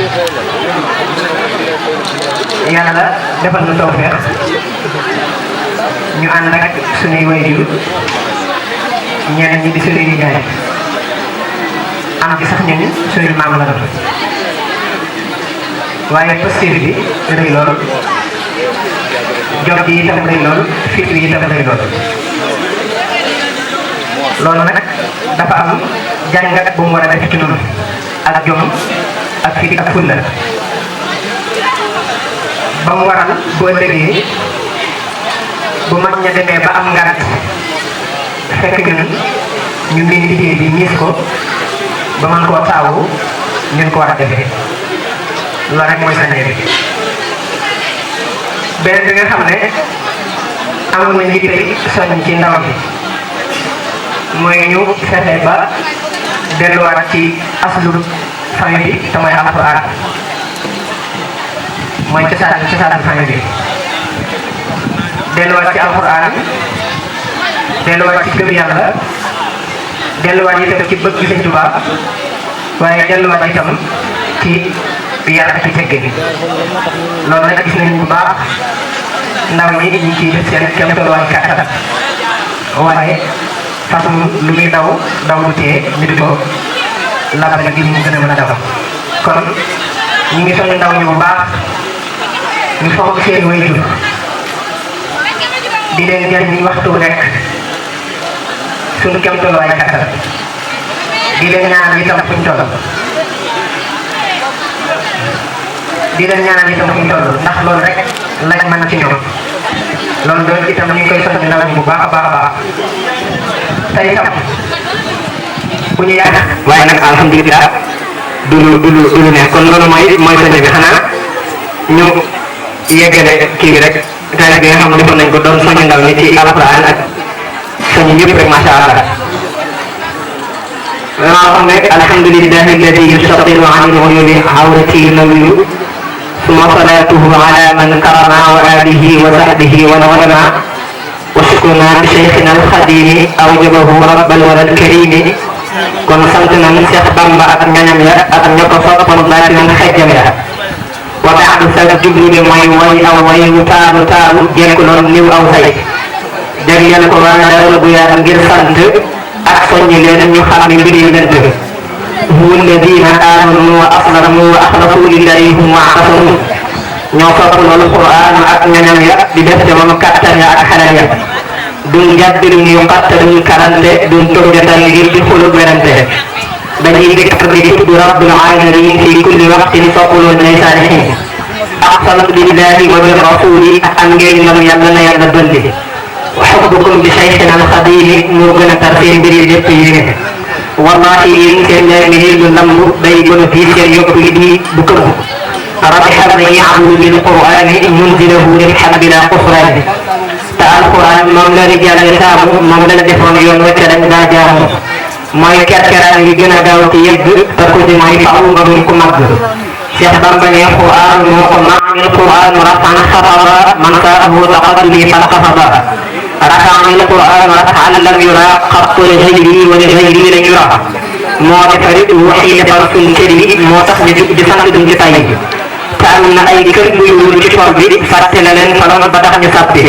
yàlla la defal nu tawfeex ñu ànd ak suñuy waajur ñeneen ñi di suñuy nijaay am ci sax ñun suñu maam la doon waaye posture bi rëy lool jot ji itam rëy lool fit bi itam rëy lool loolu nag dafa am jàngat bu mu war a def ci noonu ak jom ak fit ak fulla ba mu waral bu ëllëgee bu mag ña demee ba am ngànt fekk ñun ñu ngi liggéey bi miis ko ba man koo taawu ñun ko war a defee loolu rek mooy sa njëriñ beneen bi nga xam ne amoon nañu liggéey soññ ci ndaw bi mooy ñu fexe ba delluwaat ci aslu famille bi te mooy alxuraan mooy cosaanu famille bi delluwaat ci alxuraan delluwaat ci gëm yàlla delluwaat itam ci bëgg Sëñ Tuubaa waaye delluwaat itam ci yar ak ci teggin loolu nag gis nañu bu baax ndaw ñi ñu ciy def seen kéem tolluwaay kàttan waaye façon lu muy daw du tee ñu di ko labal gi mu gën a mën a daw kon ñu ngi soññ ndaw ñi bu baax ñu fonk seen waajur di leen jëriñ waxtu nekk suñu kéem tolluwaay kàttan di leen ñaanal itam fuñ toll di leen ñaanal itam fuñ toll ndax loolu rek lañ mën ci ñoom loolu doon itam ñu ngi koy soxla ndaw ñi bu baax a baax a baax te itam bu ñu yaakaar waaye nag alhamdulilah du lu neex kon loolu mooy sëñ bi xanaa ñu yeggale kii bi rek taal bi nga xam ne defoon nañ ko doon soñu ndaw ñi ci alxuraan ak soñu ñëpp rek macha allah. maa xam ne alhamdulillahi alladi yustatiru an al-uyubi awrati nawiyu summa salatuhu ala man karama wa alihi wa sahbihi wa ulama wa shukruna bi cheikhina al-xadimi awjabahu rabbal walal karimi kon sant nañ Cheikh Bamba ak ñañam ya ak ña ko soppoon baati nañ xejjam ya wa baadu sa jublu bi mooy way aw way wu taaru jekk loon niw aw say jagleel ko waa Daaru bu Yaar ngir sant ak soññi leen ñu xam ne mbir yi lënt huwa alladina amanu wa aslamu wa axlasu lillahi hum wa'tasamu ñoo sopp loolu Qur'an ak ñañam ya di def ca moom kattan ya ak xelal ya duñ jàddil ñu xatta duñ karante duñ toggatal ngir di xulub werante dañuy dëkk di tudd rabbul alamin fi kulli waqtin soppuloo nay saalihin aqsamat billahi wa bi rasuli ak am ngeen nam yàlla na yàlla dolli wa xubbukum bi cheikhina alxadimi moo gën a tar seen mbir yi lépp yéene wallahi yéen seen ñaar mi lu lamb day gën a fii seen yokk yi di bu këmb rabiha man ya'budu bil qur'ani munzilahu lil habbi la qusrani te alquran moom la rijaal yi taamu moom la defoon yoon wacce dañ daa jaamu mooy kerkeraan yi gën a gaaw ci yëgg te ku ci mooy faaw nga doon ku màgg Cheikh Bamba ne Qur'an moo ko maamil Qur'an rafan xafada man saahu taqaddumi fan xafada rafaanil Qur'an rafan lam yura xattu li xayri wa li xayri la yura moo defari waxi defar suñ kër yi moo tax ñu di sant duñ ci tàyyi te am na ay kër muy wóor ci tool bi fàtte na leen faloon ba tax ñu sàppi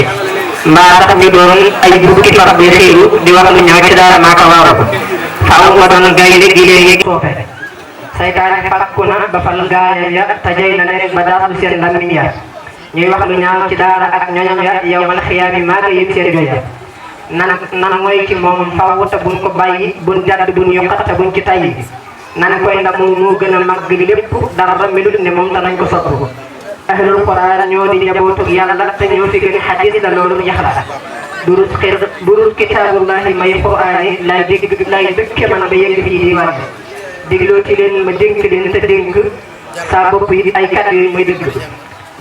mbaa tax ñu doon ay bukki far bi xiiru di wax lu ñaaw ci daara maaka waaru faaw ma doon gaynde gi léegi soofe saytaane fàkku na ba fal gaaya ya te jay na leen ba daasal seen làmmiñ ya ñuy wax lu ñaaw ci daara ak ñoñam ya yow mal xiyaami maa ngi yëg seen joya nan mooy ci moom faw te buñ ko bàyyi buñ jàdd buñ yokkat te buñ ci tayyi nan koy ndamu moo gën a màgg lépp dara melut ne moom danañ ko sopp ahlul quran ñoo di njabootu yàlla te ñoo fi gën xadis la loolu yaxla durus kitaabullahi may quraan lay dëkke man ba yegg fii diwaan dégloo ci leen ma dénk leen te dénk saa bopp yi ay kàddu yi mooy dëgg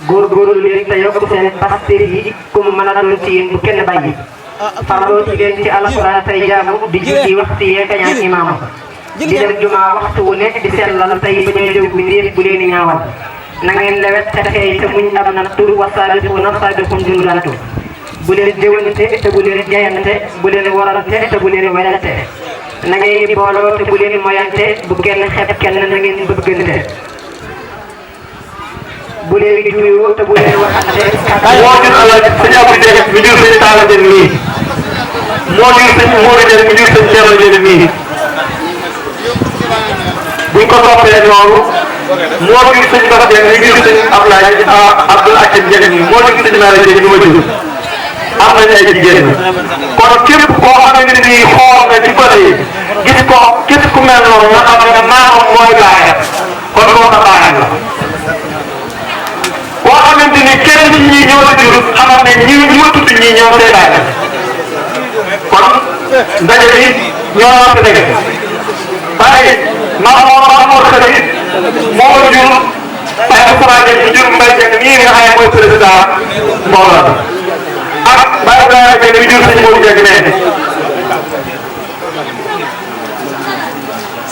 góorgóorlu leen te yokk seen pasteur yi ku mu mën a doon ci yéen bu kenn bàyyi farloo ci leen ci alxuraan tey jaamu di julli waxtu yee kañaan imaamu di dem jumaa waxtu wu nekk di sellal tey ba ñuy jëw bi ndéef bu leen ñaawal na ngeen lewet te xeey te muñ am na tur wasaabixuuna saabiquun dundantu bu leen jëwante te bu leen jayante bu leen warante te bu leen werante na ngeen di booloo te bu leen moyante bu kenn xeeb kenn na ngeen bëggante bu leen juyoo te bu leen waxante moo jur alal sëñ Abdou Dieng mi jur sëñ Talla Dieng mii moo jur sëñ Modou Dieng mi jur sëñ Thierno Dieng mii buñ ko toppee noonu moo jur sëñ Bass Dieng mi jur sëñ Abdoulaye Abdoul Akim Dieng mii moo jur sëñ Mara Dieng mi ma jur am nañu ay jigéen kon képp koo xamante ni xool nga ci bële yi gis ko képp ku mel noonu nga xam ne maamam mooy baayam kon loolu la baayam la boo xamante ni kenn nit ñi ñoo la jur xamal ne ñii ñu ma tudd ñii ñoo see baayam kon ndaje bi ñoo la fi nekk waaye Mamour Khady moo jur Baye Ousmane Dieng jur Mbaye Dieng nii nga xam ne mooy président mbooloo ak Baye Ibrahima Dieng mi jur sëñ Modou Dieng nee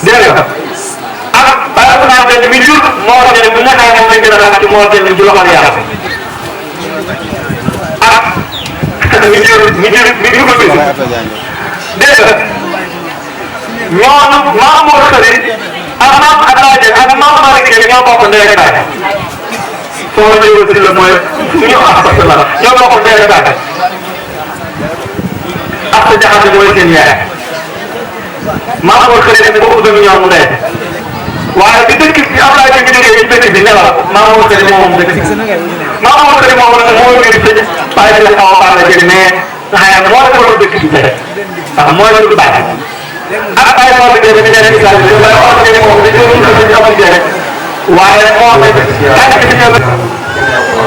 dégg nga ak Baye Ousmane Dieng mi jur Mor Dieng mi nga xam ne moom lañ gën a laaj ci Mor Dieng ci loxol yàlla ak mi jur ko bis dégg nga ñooñu Mamour Khady ak maam Abdoulaye Dieng ak maam Malick Dieng ñoo bokk ndey ak baay soo ñëwee si la mooy suñu la ñoo bokk ndey ak baay ak sa jaxase mooy seen yaay Mamour Khady ne bokk gën ñoom ndey waaye bi dëkk bi Abdoulaye Dieng jógee ci dëkk bi ne la Mamour Khady moom dëkk Mamour Khady moom nag moo ngi sëñ Baye Dieng xaw a baax la jël mais nga xam ne moo la ko dëkk bi tey ndax mooy la du baax ak ay moom bi dañu leen di gàllankoor yi waaye wax dëgg moom dañu leen di gàllankoor yi waaye moo ngi gàllankoor yi ñoom.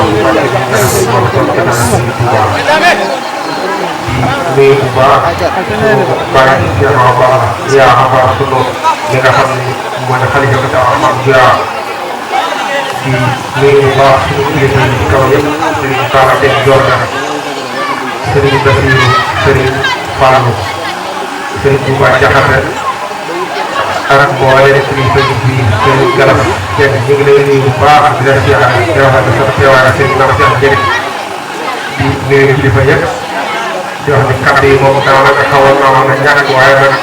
nuyu bu baax suñu bàyyi si yàlla baax yaa xam baax sunu li nga xam ne mooy xalifa bi dafa am yaa di nuyu bu baax suñu kilifa yi ci kaw yëpp Serigne Bara Dieng Jordan Serigne Bassirou Serigne Fallou Serigne Touba Diakhaté ak mboolem kilifa yi fii Serigne Galas Dieng ñu ngi lay nuyu bu baax di la siyaare di wax ak sa teewaay Serigne Mara Dieng di nuyu kilifa yëpp di wax ni kàddu yi moom daanaka xawoon naa ne ñàkk waaye nag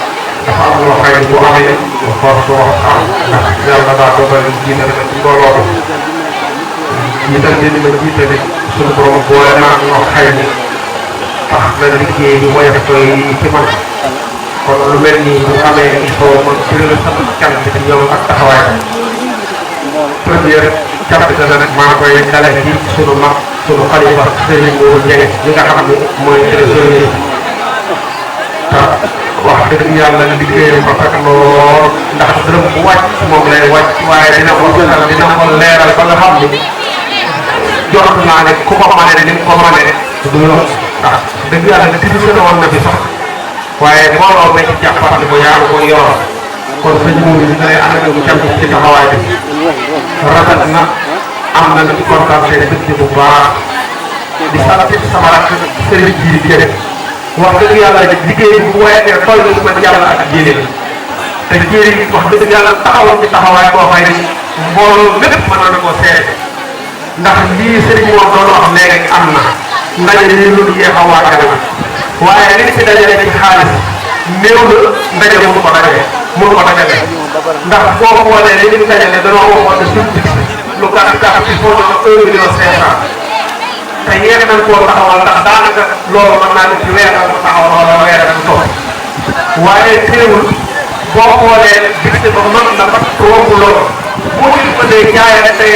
dafa am loo xëy bu amee force wax am ndax yàlla daa dogal jiital na ci mbooloo bi jiital bi ma jiitale suñu borom boole naa ñoo xëy ni tax na liggéey bi woyof koy ci man kon lu mel nii bu amee il faut man jël sama cant ci ñoom ak taxawaay première cant ga nag maa koy dale ci sunu mag sunu xalifa Serigne Modou Dieng li nga xam ne mooy trésorier te wax dëgg yàlla liggéeyam ba fekk lool ndax dërëm bu wàcc moom lay wàcc waaye dina ko leeral ba nga xam ni jot naa ne ku ko mane ni mu ko mane du yoon ndax dëgg yàlla ne tisi sëna woon na fi sax waaye mbooloo ma ci jàppale ko yaa ko yor kon sëñ Modou di lay ànd ak cant ci taxawaay bi rafet na am na lu ci kontaan dëgg bu baax di sant sama rakk Serigne Djili Dieng wax dëgg yàlla liggéey bu woyatee toll na man yàlla ak jéene te jéene wax dëgg yàlla taxawal ci taxawaay boo xëy ne mbooloo lépp mën na koo seede ndax lii Serigne moom doon wax léegi am na ndaje li lu yéex a waajal na waaye li fi dajale ci xaalis néew na ndaje mënu ko dajale ndax boo xoolee li ñu dajale danoo waxoon ne suñu lu gàtt gàtt il faut ñu 1 million 500 te yéen nañ koo taxawal ndax daanaka loolu mën naa def ci weer ak taxawal wala weer ak toog waaye teewul boo xoolee budget ba mën na ba romb loolu boo ci mënee jaayante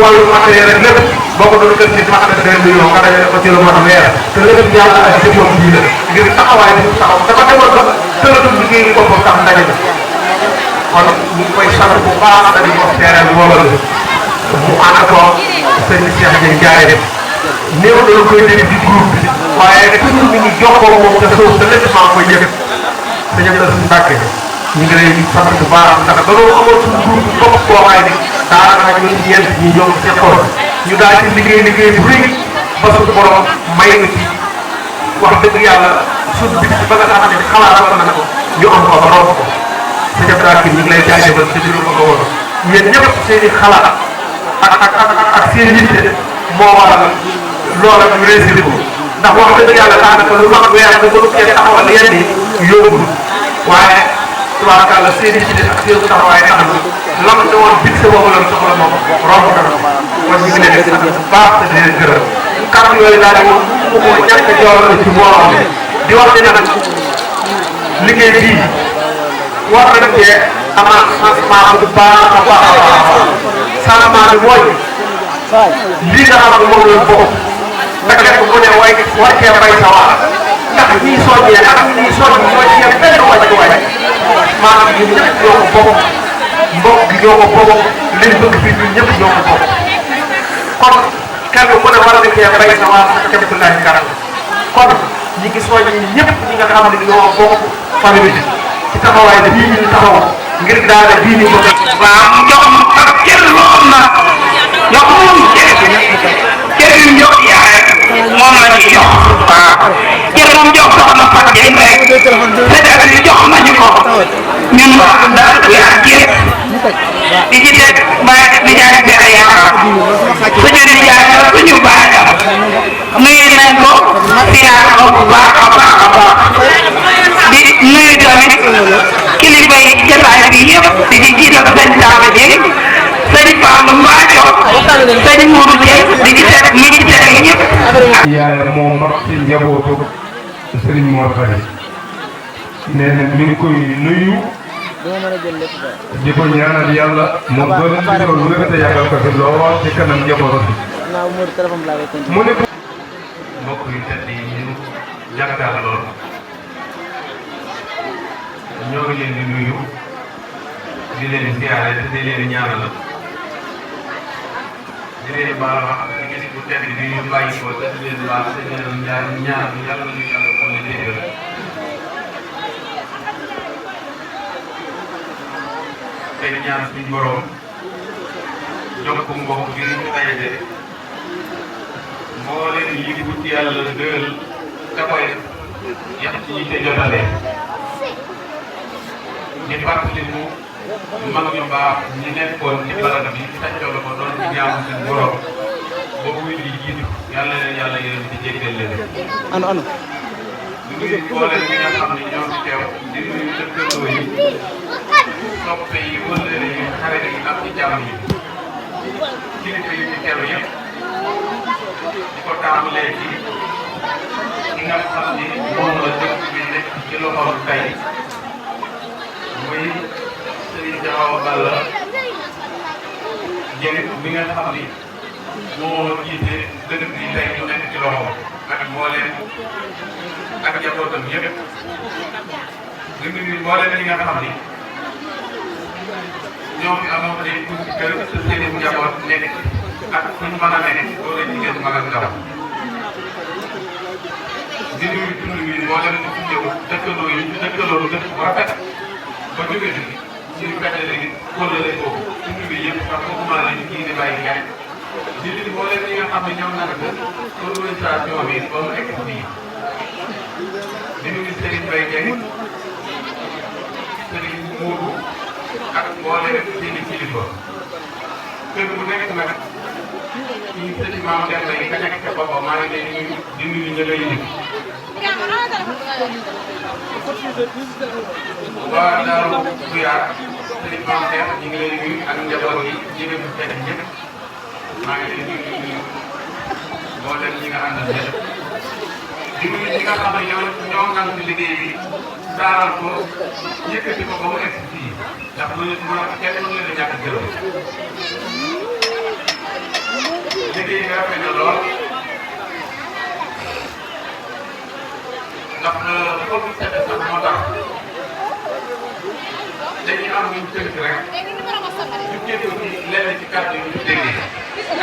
wàllu matériel ak lépp boo ko doon gën ci mat na 2 millions nga dajale ko ci lu mot weer te lépp yàlla ak jëfoon bii la ngir taxawaay bi mu taxaw dafa demoon ba tëlatul liggéey boppam tax ndaje bi kon ñu ngi koy sant bu baax dañuy wax terrain bi wala mu ànd ko sëñ Cheikh Dieng jaay néew na la koy dégg ci groupe bi waaye toujours mi ngi jokkoo moom te suuf te lépp maa koy yëg te ñëpp la suñu mbàkke ñu ngi lay sant bu baax ndax dañoo amoon suñu groupe bopp boo xaay ni daanaka ñun ñeent ñi ñoom seqoon ñu daal ci liggéey bu rëy ba suñu borom may na ci wax dëgg yàlla suñu bis ba nga xam ne xalaat na ko ñu am ko ba romb ko sa jëf daal ñu ngi lay jaajëfal ci biir ko woon yéen ñëpp seen i xalaat ak seen yitte moo waral loola ñu réussir ko ndax wax dëgg yàlla daanaka lu wax weer nga mënu cee taxawal yenn yi yóbbul waaye tubaarkàlla seen i yitte ak seen taxawaay tax na lam ne woon bit sa boobu la soxla moom romb na ko kon ñu ngi leen di sant bu baax te di leen gërëm kàddu yooyu daal moom mu ko ñàkk a joor ci mbooloo di wax ne nag liggéey bii war na cee amaat changement bu baax a baax a baax changement bi mooy lii nga xam ne moom la bokk nga def ko ne way war cee bay sa waar ndax ñii soññee ak ñii soññ mooy cee benn wàccuwaay maanaam ñun ñëpp ñoo ko bokk mbokk gi ñoo ko bokk liñ bëgg fii ñun ñëpp ñoo ko bokk kon kenn ku ne war na cee bay sa waar sa kéem tolluwaay karam kon ñi ngi soññ ñëpp ñi nga xam ne ñoo bokk famille bi ci taxawaay bi bii ñu taxaw ngir daal bii ñu ko def. waaw jox ma ak kenn loo xam na jox moom jërëjëf jox yaay moom la ñuy jox waaw jërëjëf moom jox soxna Fatou Dieng rek c'est-à-dire que jox nañu ko ñun daal yaa jéem di ci teg bàyyi di jaay bi ay yaakaar suñu di jaay suñu bàyyi nuyu nañ ko siyaar ko bu baax a baax a baax di nuyu tamit kilifa yi jotaay bi yëpp di ci jiital sëñ Talla Dieng sëñ Fallou Mbadio sëñ Mourou Dieng di ci teg mi ci teg ñëpp. yaay moo mag ci njabootu Serigne Mor Khady nee na mi ngi koy nuyu di ko ñaanal yàlla moom doon nañu ko lu rëkk a yàggal ko fi lool ci kanam njabootu bi. mu ne mbokk yu tedd yi ñu jàkkaar lool ñoo ngi leen di nuyu di leen siyaare te di leen ñaanal di leen baal wax ak gis bu tedd bi ñu bàyyi ko te di leen baal te di leen ñaan yàlla ñu yàlla ko ne déggal te ñaan suñu borom jox ko mbokk gi ñu dajale moo leen yi bu ci yàlla dëgal te koy yàq ci ñi te jotale di fàttali mu mag ñu baax ñi nekkoon ci barab bi tàccoo ko doon ci ñaamu suñu borom boobu wi di jiitu yàlla leen yàlla yërëm di jéggal leen di nuyu mboolem ñi nga xam ne ñoo fi teew di nuyu dëkkandoo yi soppe yi wëllëre yi xarit yi am ci jàmm yi kilifa yi fi teew yëpp di ko tàmbalee ci ki nga xam ni moom la dëkk bi nekk ci loxoom tey muy Serigne Diaw Balla Dieng bi nga xam ni moo jiite dëkk bi tey ñu nekk ci loxoom ak mbooleem ak njabootam yëpp di nuyu mbooleem ñi nga xam ni ñoo fi amoon ay tuuti kër te seen i njaboot nekk ak fu ñu mën a nekk loolu jigéen mag ak ndaw di nuyu tund bi mbooleem ñu fi ñëw dëkkandoo yi ñu dëkkaloo dëkk bu rafet ba jóge fi suñu fexe léegi kóllëre boobu tund bi yëpp ndax foofu maa lañu kii di bàyyi gaay di nuyu mbooleem ñi nga xam ne ñoom nag organisation bi ba mu egg fii di nuyu Serigne Mbaye Dieng Serigne Mourou ak mbooleem seeni kilifa kër bu nekk nag ci sëti maam Demba yi ka nekk ca boppam maa ngi leen di nuyu ña ngay yëg waa Daaru Duyaar sëti maam Demba ñu ngi leen di nuyu ak njaboot yi jigéen bu fekk ñëpp maa ngi leen di nuyu mboolem ñi nga àndal ñëpp di nuyu ñi nga xam ne ñoo ngang ci liggéey bi saaral ko yëkkati ko ba mu egg fii ndax kenn mënu leen a ñàkk gërëm liggéey bi rafet na lool ndax xool bu set sax moo tax dañuy am ñu tënk rek ñu jéego ci lenn ci kàddu yi ñu déggee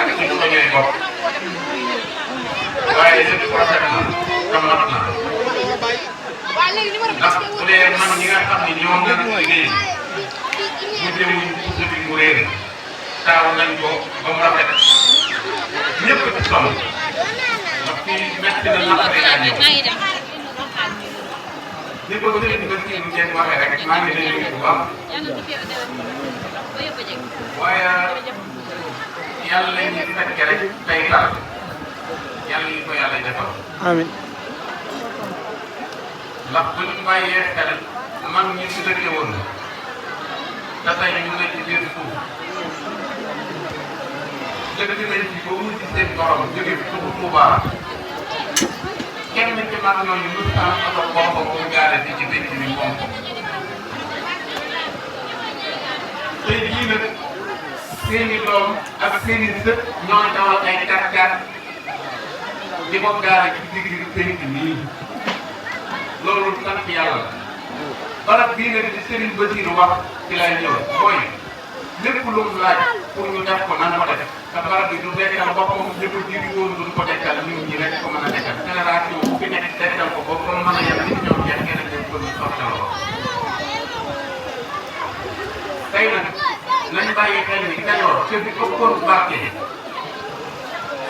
ak ci lu ko ñooy bopp waaye lépp rafet na te mat na ndax bu dee man ñi nga xam ne ñoom la ñu liggéey mu jëmuñ subi mu réer taaw nañ ko ba mu rafet ñëpp ci sonn ndax fii métti na naqare naa ñëw li ko sëriñ bi ci ñu jéem waxee rek maa ngi leen di bu baax waaye yàlla lañ ñu fekke rek tey taal yàlla ñu ko yàlla defal amiin ndax bu ñu bàyyee xel man ñi si dëkke woon te tey ñu nekk ci biir suuf dëkk nañ ci ba mu ci seen borom jóge fi tuxu Tuubaa kenn ci mag ñooñu lu am oto boobu mu gaare fi ci dëkk bi moom ko tey jii nag seeni doom ak seeni sët ñoo dawal ay kat-kat di ko gaare ci digg penc nii loolu sant yàlla la barab bii nag di Serigne Bassirou wax ci lay ñëw mooy lépp lu mu laaj pour ñu def ko nan ko def te barab bi du dekkal boppam ñu ko jiitu woon duñ ko dekkal nit ñi rek ko mën a dekkal génération bu fi nekk dekkal ko ba mu mën a yem nit ñoom jeex ngeen a def ko ñu soxla ko tey nag nañ bàyyi xel ni Kajoor te bi ëppoon barke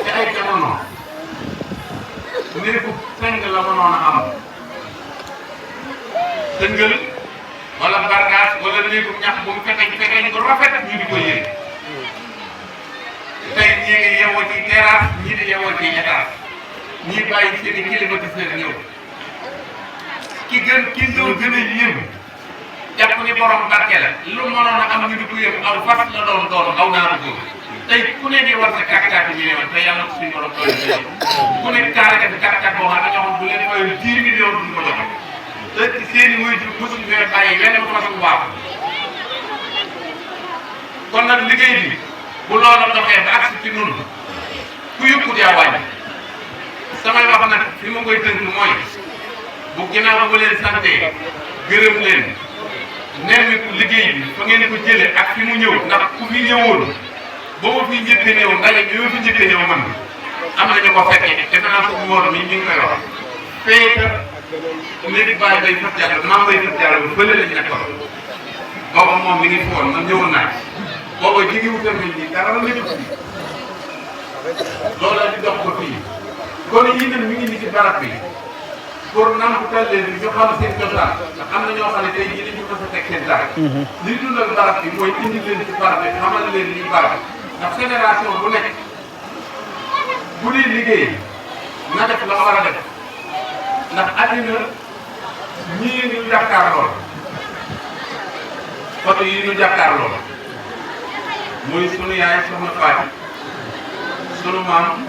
ci ay jamono néegu seng la mënoon a am dëngal wala bargaas wala néegu ñax bu mu fekkee ñu ko rafet ñu di ko yéeg tey ñii ngi yeewoo ci terrasse ñii di yeewoo ci étage ñii bàyyi seen i climatiseur ñëw ki ñëw gën a yéem jàpp ni borom barke la lu mënoon a am ñu di ko yéem aw fas la doon aw naaru góor tey ku ne di war sa kàkkaat bi ñu te yàlla ko suñu borom doole ku ne kaaraka bi kàkkaat boo xam ne ñoo xam bu leen fayal 10 millions duñ ko joxe te seen i wéy mosuñ fee bàyyi wenn façon bu baax kon nag liggéey bi bu loola doxee ba agsi ci nun ku yëkkut yaa wàññi samay wax nag fi ma koy tënk mooy bu ginnaaw ba leen sante gërëm leen nemmiku liggéey bi fa ngeen ko jëlee ak fi mu ñëw ndax ku fi ñëwoon ba ma fi njëkk a ñëw ndaje bi ma fi njëkk a ñëw man am nañu ko fekkee defe naa ko wóor mi ñu ngi koy wax fekk léegi bàyyi bay fët jàll maam bay fët jàll ba bële lañ nekkoon booba moom mi ngi fi woon man ñëwoon naa booba jigi wu tamit nii dara la nekk fii loolu la di dox ko fii kon yi nag mi ngi ni ci barab bi pour namputal leen ñu xam seen cosaan ndax am na ñoo xam ne tey jii dañu mën a teg seen dara li dundal barab bi mooy indi leen ci barab bi xamal leen li barab ndax génération bu nekk bu dee liggéey na def la war a def ndax àddina ñii ñu jàkkaarloo photo yi ñu jàkkaarloo muy sunu yaay soxna Fatou sunu maam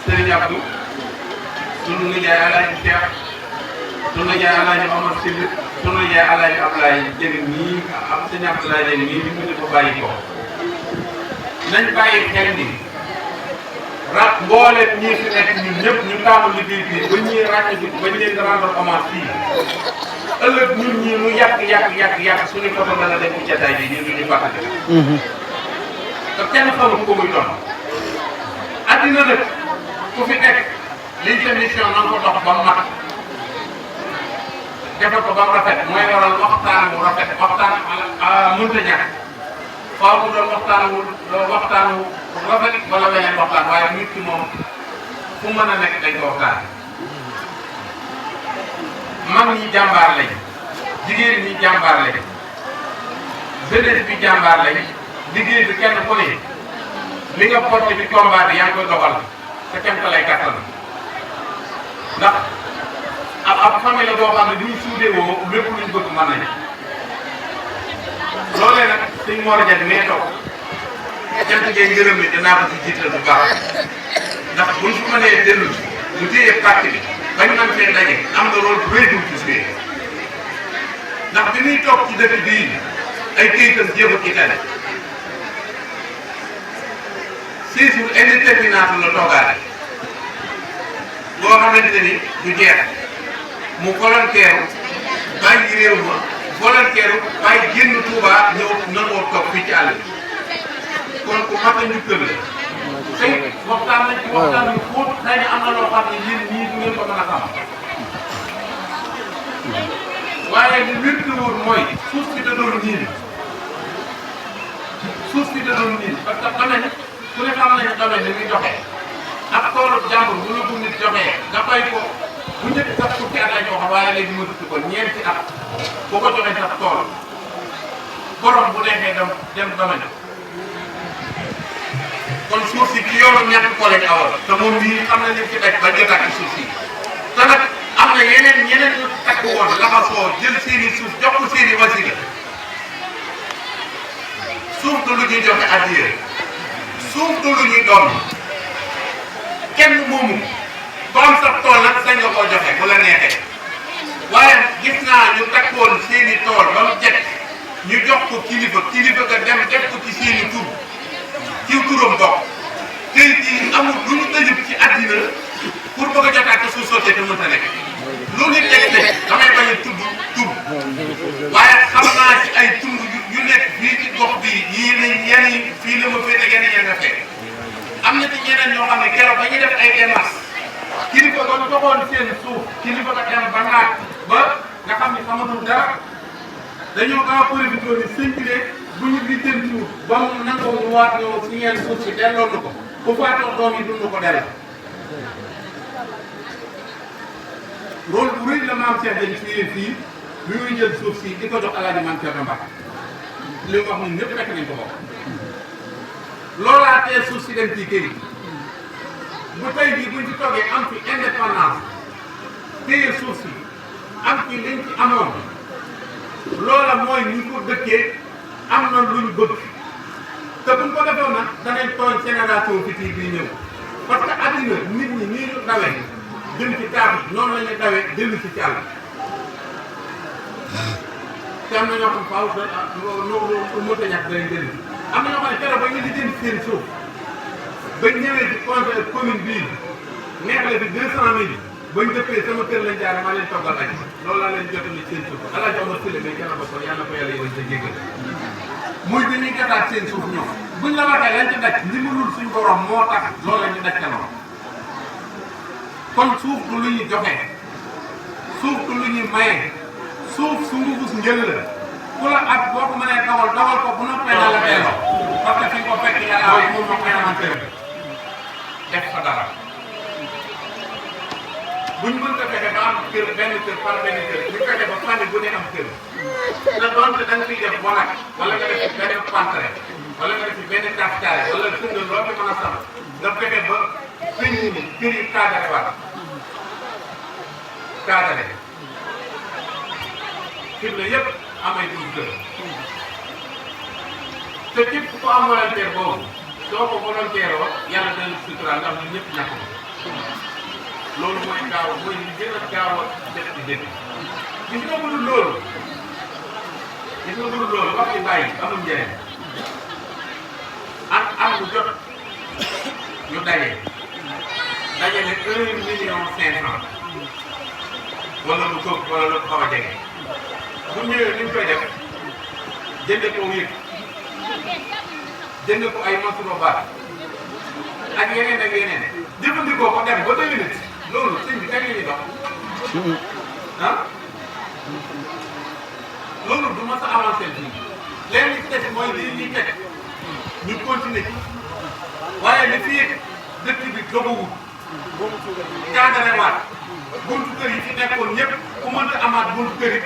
Serigne Abdou sunu nijaay Alaaji Cheikh sunu nijaay Alaaji Omar Syll sunu nijaay Alaaji Ablaye Dieng nii am sëñ Abdoulaye Dieng nii ñu mën ko bàyyi ko nañ bàyyi xel ni rak mbooleem ñii fi nekk ñun ñëpp ñu taamu liggéey bi ba ñuy ràññ bi ba ñu leen di rendre hommage fii ëllëg ñun ñii mu yàq suñu photo mën a def ci jataay bi ñun ñu fàttali te kenn xamul ko muy doon addina nag ku fi nekk liñ sa mission na nga ko dox ba mu mat defal ko ba mu rafet mooy waral waxtaan bu rafet waxtaan mënta ñàkk faaw mu doon waxtaanu rafet wala weneen waxtaan waaye nit ki moom fu mën a nekk dañ ko waxtaan mag ñi jàmbaar lañ jigéen ñi jàmbaar lañ jeunesse bi jàmbaar lañ liggéey bi kenn ku ne li nga porté bi combat bi yaa ngi koy doxal te kenn ka lay kattan ndax ab famille la boo xam ne duñu suudee woo lépp luñ bëgg mën nañ loolee nag sëñ Mor Diagne nee toog cant ngeen ngërëm ni dinaa ko ci jiital bu baax ndax buñ ko mënee dellu mu téye pàcc bi bañ man fee daje am na rôle bu rëy bu ci joué ndax bi muy toog ci dëkk bii ay këyitam jéem a itale siisu indéterminate la toogaale boo xamante ni du jeex mu volontaire bàyyi réew ma volontaire bàyyi génn Touba ñëw nangoo toog fii ci àll bi kon ku mat a njukkal la tey waxtaan nañ ci waxtaan yu xóot xëy na am na loo xam ne yéen ñii du ngeen ko mën a xam waaye li wér te wóor mooy suuf si da doon niin suuf si da doon niin parce que domaine ku ne xam nañu domaine ni muy doxee ak toolu jàmbur bu la ko nit joxee nga bay ko bu njëkk sax fukki at la ñu wax waaye léegi ma tudd ko ñeenti at boo ko joxee sax tool borom bu neexee dem domaine kon suuf si ci yoonu ñàkk ko lañ awal te moom bii xam na ni ci daj ba jotaat ci suuf si te nag am na yeneen ñu takk woon laxasoo jël seeni suuf jox ko seeni wasiila suuf du lu ñuy joxe addiya suuf du lu ñuy doon kenn moomu ko am sa tool nag sañ nga koo joxe bu la neexee waaye gis naa ñu takkoon seeni tool ba mu jekk ñu jox ko kilifa ga dem def ko ci seeni tur ci turam bokk tey jii amul lu ñu tëjub ci àddina pour bëgg a jotaat suuf sottee te mënta nekk lu nit teg damay bañ a tudd tur waaye xam naa ci ay tund yu nekk fii ci gox bi yii nañ yenn fii la ma féete yenn ya nga fekk am na ci ñeneen ñoo xam ne keroog ba ñuy def ay démarches kilifa ba joxoon seen suuf kilifa ba dem ba naaj ba nga xam ne xamatul dara dañoo gaaw a profité ni sëñ bi de bu ñu di jënd suuf ba mu nangoo mu waat ñëw si ñeen suuf si delloo na ko bu faatoo doom yi dund ko delloo rôle bu rëy la maam Cheikh dañ fii bi muy jël suuf si di ko jox Alaaji Maam Cerno Mbàkke li mu wax ñun ñëpp fekk nañ ko bokk loolaa tee suuf si dem ci këyit bu tey bii buñ ci toogee am fi indépendance téye suuf si am fi liñ ci amoon loola mooy ñu ko dëkkee am na luñ bëgg te buñ ko defoon nag danañ tooñ génération future bi ñëw parce que addina nit ñi nii ñu dawee jëm ci taab bi noonu la ñuy dawee dellu si ci àll te am na ñoo xam faaw mënta ñàkk dañ dellu am na ñoo xam ne keroog ba ñu di jënd seen suuf bañ ñëwee ci conseil commune bii neex la fi 200 000 bañ dëppee sama kër lañ jaare maa leen toggal añ loolu laa leen jotali seen suuf ala jox ma sële mais kenn ba ko yàlla ko yàlla yoon sa jéggal muy bi ñuy jotaat seen suuf ñoom buñ la waxee lañ ci daj ndimbalul suñ borom moo tax loolu la ñu daj kanam kon suuf du lu ñuy joxe suuf du lu ñuy maye suuf su ngufus njël la ku la at boo ko mënee dogal ko bu noppee na la delloo parce que fi nga ko fekk yàlla moom moo koy amanteur def fa dara buñ mënta fexe ba am kër benn kër par benn kër ñu fexe ba famille bu ne am kër te doonte da nga fiy def bonat wala nga def benn pantere wala nga def benn taftaare wala tëngal loo fi mën a sax nga fexe ba sëñ ñi kër yi kaadare waat kaadare kër la yëpp amay dugg kër te képp ku am volontaire boobu soo ko volontaire oo yàlla dana sutural ndax ñun ñëpp ñàkk loolu mooy gaaw mooy li gën a gaaw a def ci dëkk gis nga mënul loolu wax ci bàyyi amul njëriñ ak bu jot ñu dajale 1,5 million wala lu ko wala lu xaw a jege bu ñëwee ni ñu koy def jënd ko yëg jënd ko ay masulo baat ak yeneen jëfandikoo ko dem ba 2 minutes loolu sëñ bi kañ la ñuy dox ah loolu du ma sa avancé fii léegi li ci des mooy lii ñuy teg ñu continuer ci waaye li fii dëkk bi dogawul cadre waat buntu kër yi fi nekkoon ñëpp ku mënta amaat buntu kër yi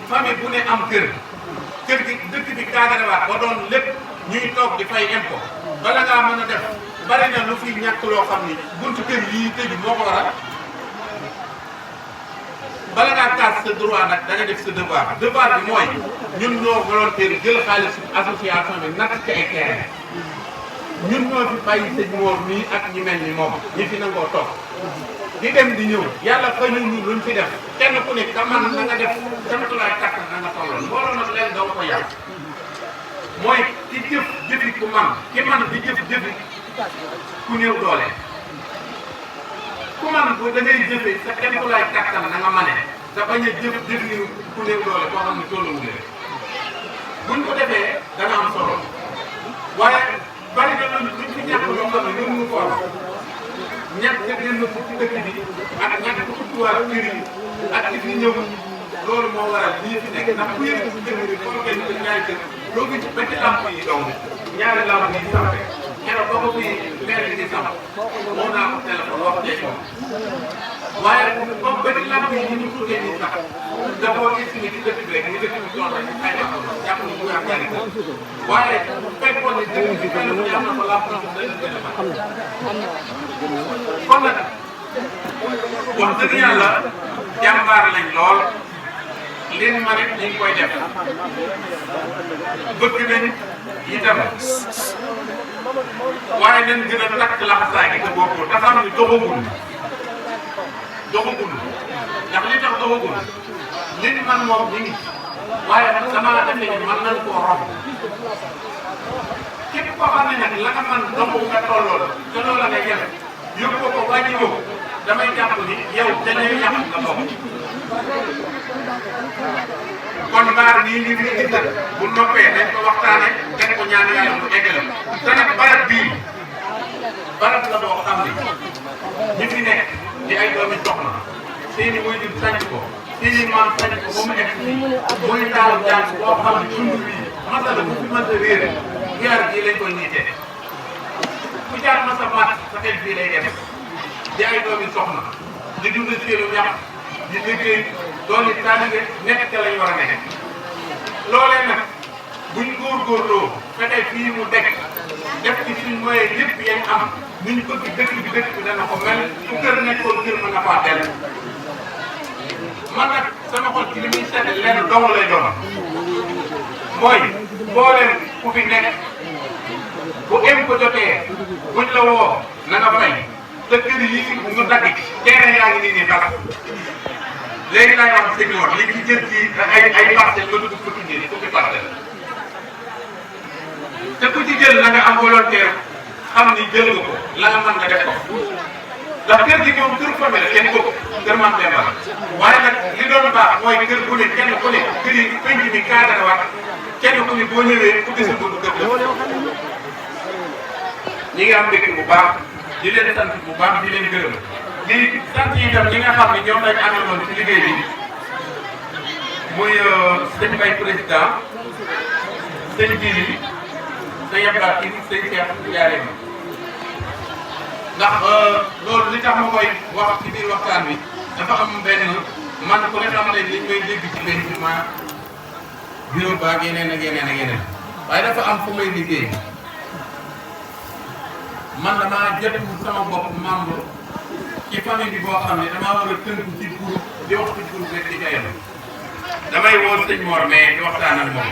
famille bu ne am kër gi dëkk bi cadre waat ba doon lépp ñuy toog di fay impôt bala ngaa mën a def bari na lu fi ñàkk loo xam ni buntu kër yii tëju moo ko waral bala ngaa kaas sa droit nag da nga def sa devoir bi mooy ñun ñoo volontaire jël xaalis association bi natt ci ay terrain ñun ñoo fi bàyyi sëñ Mor mii ak ñi mel ni moom ñi fi nangoo toog di dem di ñëw yàlla fay ñu luñ fi def kenn ku nekk ka man na nga def samatulaay kàttan na nga tolloon mbooloo nag leen doo ko yàq mooy ki jëf jëfi ku man ki man di jëf jëfi ku néew doole ku man bu da ngay jëfe sa samatulaay kàttan na nga mane te bañ a jëf jëfi ku néew doole koo xam ne tolluwulee buñ ko defee dana am solo waaye bari na luñ fi ñàkk loo xam ne ñun ñu ko wax ñàkk génn fu ci dëkk bi ak ñàkk ku tuttuwaat kër yi ak ci fi ñëw loolu moo waral lii fi nekk ndax bu yëpp si dëkk bi xool ngeen ko ñaari kër loo gis ba ci lamp yi donc ñaari lamp yi sampe keroog ba ko fi maire bi di samp moo naa ko téléphone wax tey moom waaye comme ba ci lamp yi ñu tuddee nii sax da koo estimé ci dëkk bi rek ñu dëkk bi doon rek ay wax jàpp ni bu am ñaari kër waaye fekkoon ne dëkk bi fenn fu ñu am na ko lamp yi dañu gën a mat kon nag wax dëgg yàlla jàmbaar lañ lool leen ma rek ñu ngi koy def bëgg nañ itam waaye nañ gën a takk laxasaay gi te bokkul te xam ni doxagul ndax li tax doxagul li man moom ñu ngi waaye nag damaa defe ni mën nañ koo romb képp koo xam ne nag la nga man doxu nga tolloo la te loola nga yem yóbbu ko wàññi ko damay jàpp ni yow dañuy yàq nga bokk kon mbaar nii ñu ngi gis bu noppee dañ ko waxtaane teg ko ñaan yàlla mu eggale te nag barab bii barab la boo xam ni ñi fi nekk di ay doomi soxna seeni muy di sañ ko seeni maam sañ ko ba mu egg muy daaw jàng boo xam ne dund bii masala bu fi mënta réere jaar bii lañ koy niitee ku jaar masa mat sa xel bii lay def di ay doomi soxna di dund seenu ñax di liggéey doon it taalibe nekk ca lañ war a nekk loolee nag buñ góorgóorloo fexe fii mu dekk def ci suñ moyen lépp yañ am niñ bëgg dëkk bi dana ko mel fu kër nekkoon kër mën na faa dellu man nag sama xol ci li muy sedd lenn dong lay doon mooy mboolem ku fi nekk bu em ko jotee buñ la woo na nga fay te kër yi ñu dagg terrain yaa ngi nii nii dara léegi laay wax sëñ Mor li ci jël ci ay parcelles nga dugg fukki njëriñ fukki parcelles te ku ci jël na nga am volontaire xam ni jël nga ko la nga mën nga def ko ndax kër gi moom kër famille kenn ko kër Mame Demba waaye nag li doon baax mooy kër bu ne kenn ku ne kër yi penc bi cadre waat kenn ku ne boo ñëwee ku gis buntu kër la ñi ngi am mbégte bu baax di leen sant bu baax di leen gërëm di sant itam ñi nga xam ne ñoom lañ àndaloon ci liggéey bi muy sëñ Mbaye président sëñ Dili sëñ Abdoulaye sëñ Cheikh Ndiaye ndax loolu li tax ma koy wax ci biir waxtaan bi dafa am benn man ku ne xam ne liñ may dégg ci benn bureau ba ak yeneen ak yeneen ak yeneen waaye dafa am fu may liggéey man damaa jot sama bopp membre ci famille bi boo xam ne damaa war a tënku ci groupe di wax ci groupe rek di jayal damay woo sëñ Mor mais di waxtaan ak moom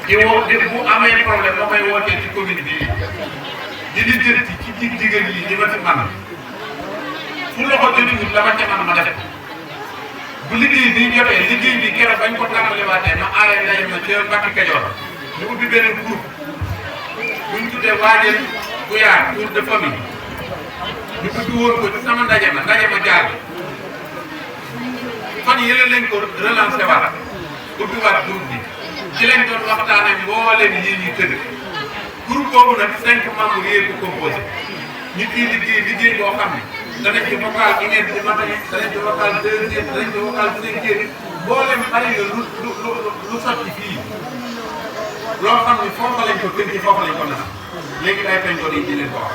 di woo di bu amee problème ma koy wootee ci commune bi di jënti ci jigéen yi di ma ci man fu loxo jotiwul la ma ca man ma def bu liggéey bi jotee liggéey bi keroog bañ ko tàmbaliwaatee ma aaree ndaje ma ca Mbacke Kajoor ñu ubbi beneen groupe buñ tuddee waajal bu yaar tour de famille ñu ubbi woon ko ci sama ndaje ma jaar fan yële lañ ko relancé waat ubbi waat groupe bi ci lañ doon waxtaane mbooleem yi ñuy tëdd groupe boobu nag 5 membres yee ko composé ñu ciy liggéey boo xam ne danañ ci vocal une heure du matin danañ ci vocal 2 heures danañ ci vocal 5 heures mbooleem bari na lu sotti fii loo xam ne foofa lañ ko gën ci foofa lañ ko nas léegi day feeñ ko di leen ko wax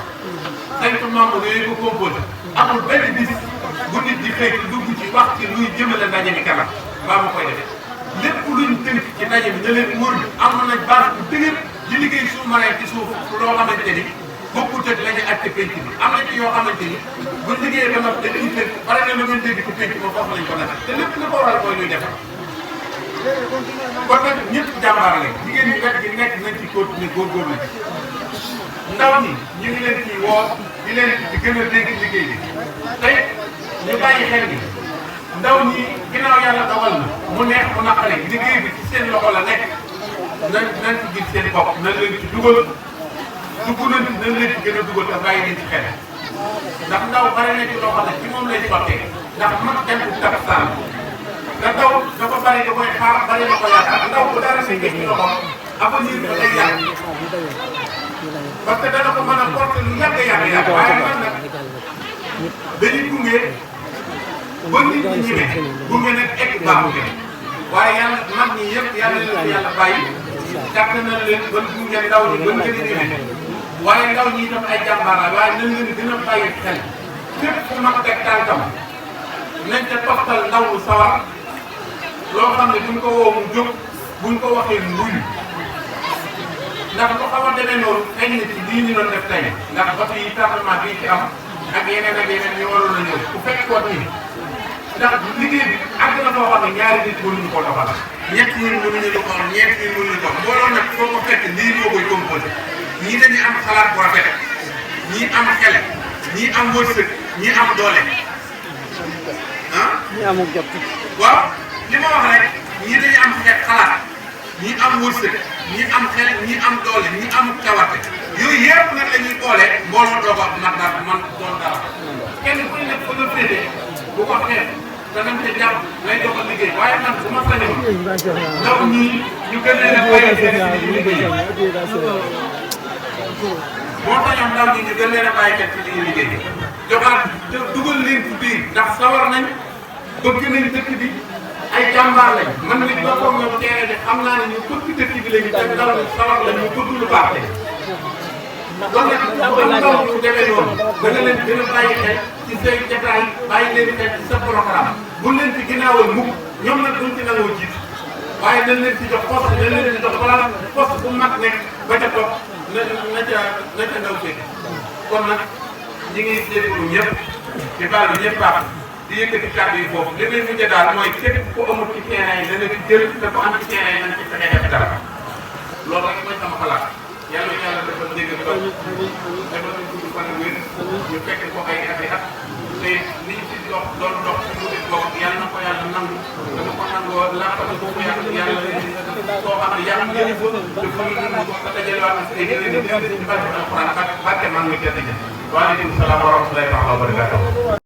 5 membres yooyu ko composé amul benn bis bu nit di xëy dugg ci wax ci luy jëmale ndaje mi kanam mbaa ma koy defee lépp luñ tënk ci ndaje mi da leen wóor bi am nañ base bu dëgër di liggéey suuf marin ci suuf loo xamante ni bokkul tëdd la ñuy àtte penc bi am na ci yoo xamante ni buñ liggéeyee ba noppi dañuy tënk pare na lu ngeen dégg ci penc moom foofu lañ ko nas te lépp li ko waral mooy luy defar kon nag ñëpp jàmbaar lañ jigéen ñi wet gi nekk nañ ci continuer góorgóorlu ci ndaw ñi ñu ngi leen ciy woo di leen di gën a dégg liggéey bi tey ñu bàyyi xel ni ndaw ñi ginnaaw yàlla dogal na mu neex mu naqari liggéey bi ci seen loxo la nekk nañ ci gis seen bopp nañ leen ci dugal dugg nañ ci nañ leen ci gën a dugal te bàyyi leen ci xel ndax ndaw bari na ci loo xam ne ci moom lay sottee ndax mag dem bu tax saan nga ndaw dafa bari da koy xaar bari na ko yaakaar ndaw bu dara si gis ci loxo avenir ba day yàgg parce que dana ko mën a porter lu yàgg waaye man nag dañuy gunge ba nit ñi ñeme gunge nag egg baaxu waaye yàlla mag ñi yëpp yàlla leen yàlla bàyyi jàpp na leen ba gunge ndaw ñi ba gën a ñeme waaye ndaw ñi itam ay jàmbaar la waaye nañ leen gën a bàyyi xel fépp fu mag teg tànkam nañ ca toftal ndaw lu sawar loo xam ne buñ ko woo mu jóg buñ ko waxee nguy ndax lu xaw a demee noonu xëy na ci lii ñu doon def tey ndax bato yi tardement bii ci am ak yeneen ñu waroon a ñëw bu fekkoon ni ndax liggéey bi àgg na foo xam ne ñaari nit mënuñu koo doxal ñett ñi mënuñu ko xool ñeent ñi mënuñu ko mbooloo nag foo ko fekk lii moo koy composé ñii dañuy am xalaat bu rafet ñii am xel ñii am wërsëg ñii am doole ah. ñii amul jot. waaw li ma wax rek ñii dañuy am xalaat ñii am wërsëg ñii am xel ñii am doole ñii am cawarte yooyu yëpp nag la ñuy boole mbooloo doog a man doon dara kenn ku ne fa nga féete bu ko xeex danañ ca jàpp lay doog a liggéey waaye man bu ma sañoon ndaw ñii ñu gën leen a bàyyi seen liggéey moo taxoon ndaw ñi ñu gën leen a bàyyi ci li ñuy liggéey joxaat dugal leen ci biir ndax sawar nañ bëgg nañ dëkk bi ay jàmbaar lañ man nit ba koog ñoom teere de xam naa ne ñu bëgg dëkk bi lañu te ndaw ñi sawar lañ ñu bëgg lu baax de kon nag bu am ndaw ñu demee noonu da nga leen gën a bàyyi xel ci say jataay bàyyi leen xel ci sa programme bu leen ci ginnaawal mukk ñoom nag duñ ci nangoo jiitu waaye dañ leen ci jox poste dañ leen ci jox balaa poste bu mag nekk ba ca toog na ca ndaw féete kon nag ñi ngi déglu ñëpp di baalu ñëpp baax di yëkkati kàddu yi foofu li may mujjee daal mooy képp ku amul ci terrain yi dana ci jël te ku am ci terrain yi nañ ci fexe def dara loolu rek mooy sama xalaat yàlla yàlla defal dégg ba defal ñu gudd fan wér ñu fekk ko ay at te li ñu ci doon dox ci lu dul bokk yàlla na ko yàlla nangu dama ko nangoo laafata boobu yàlla soo xam ne yàlla ngeen ko te fu ñu nangu ko dajalewaat na si ay yeneen ci barke alquran barke maa ngi tedd waaleykum salaam wa rahmatullahi wa barakatuh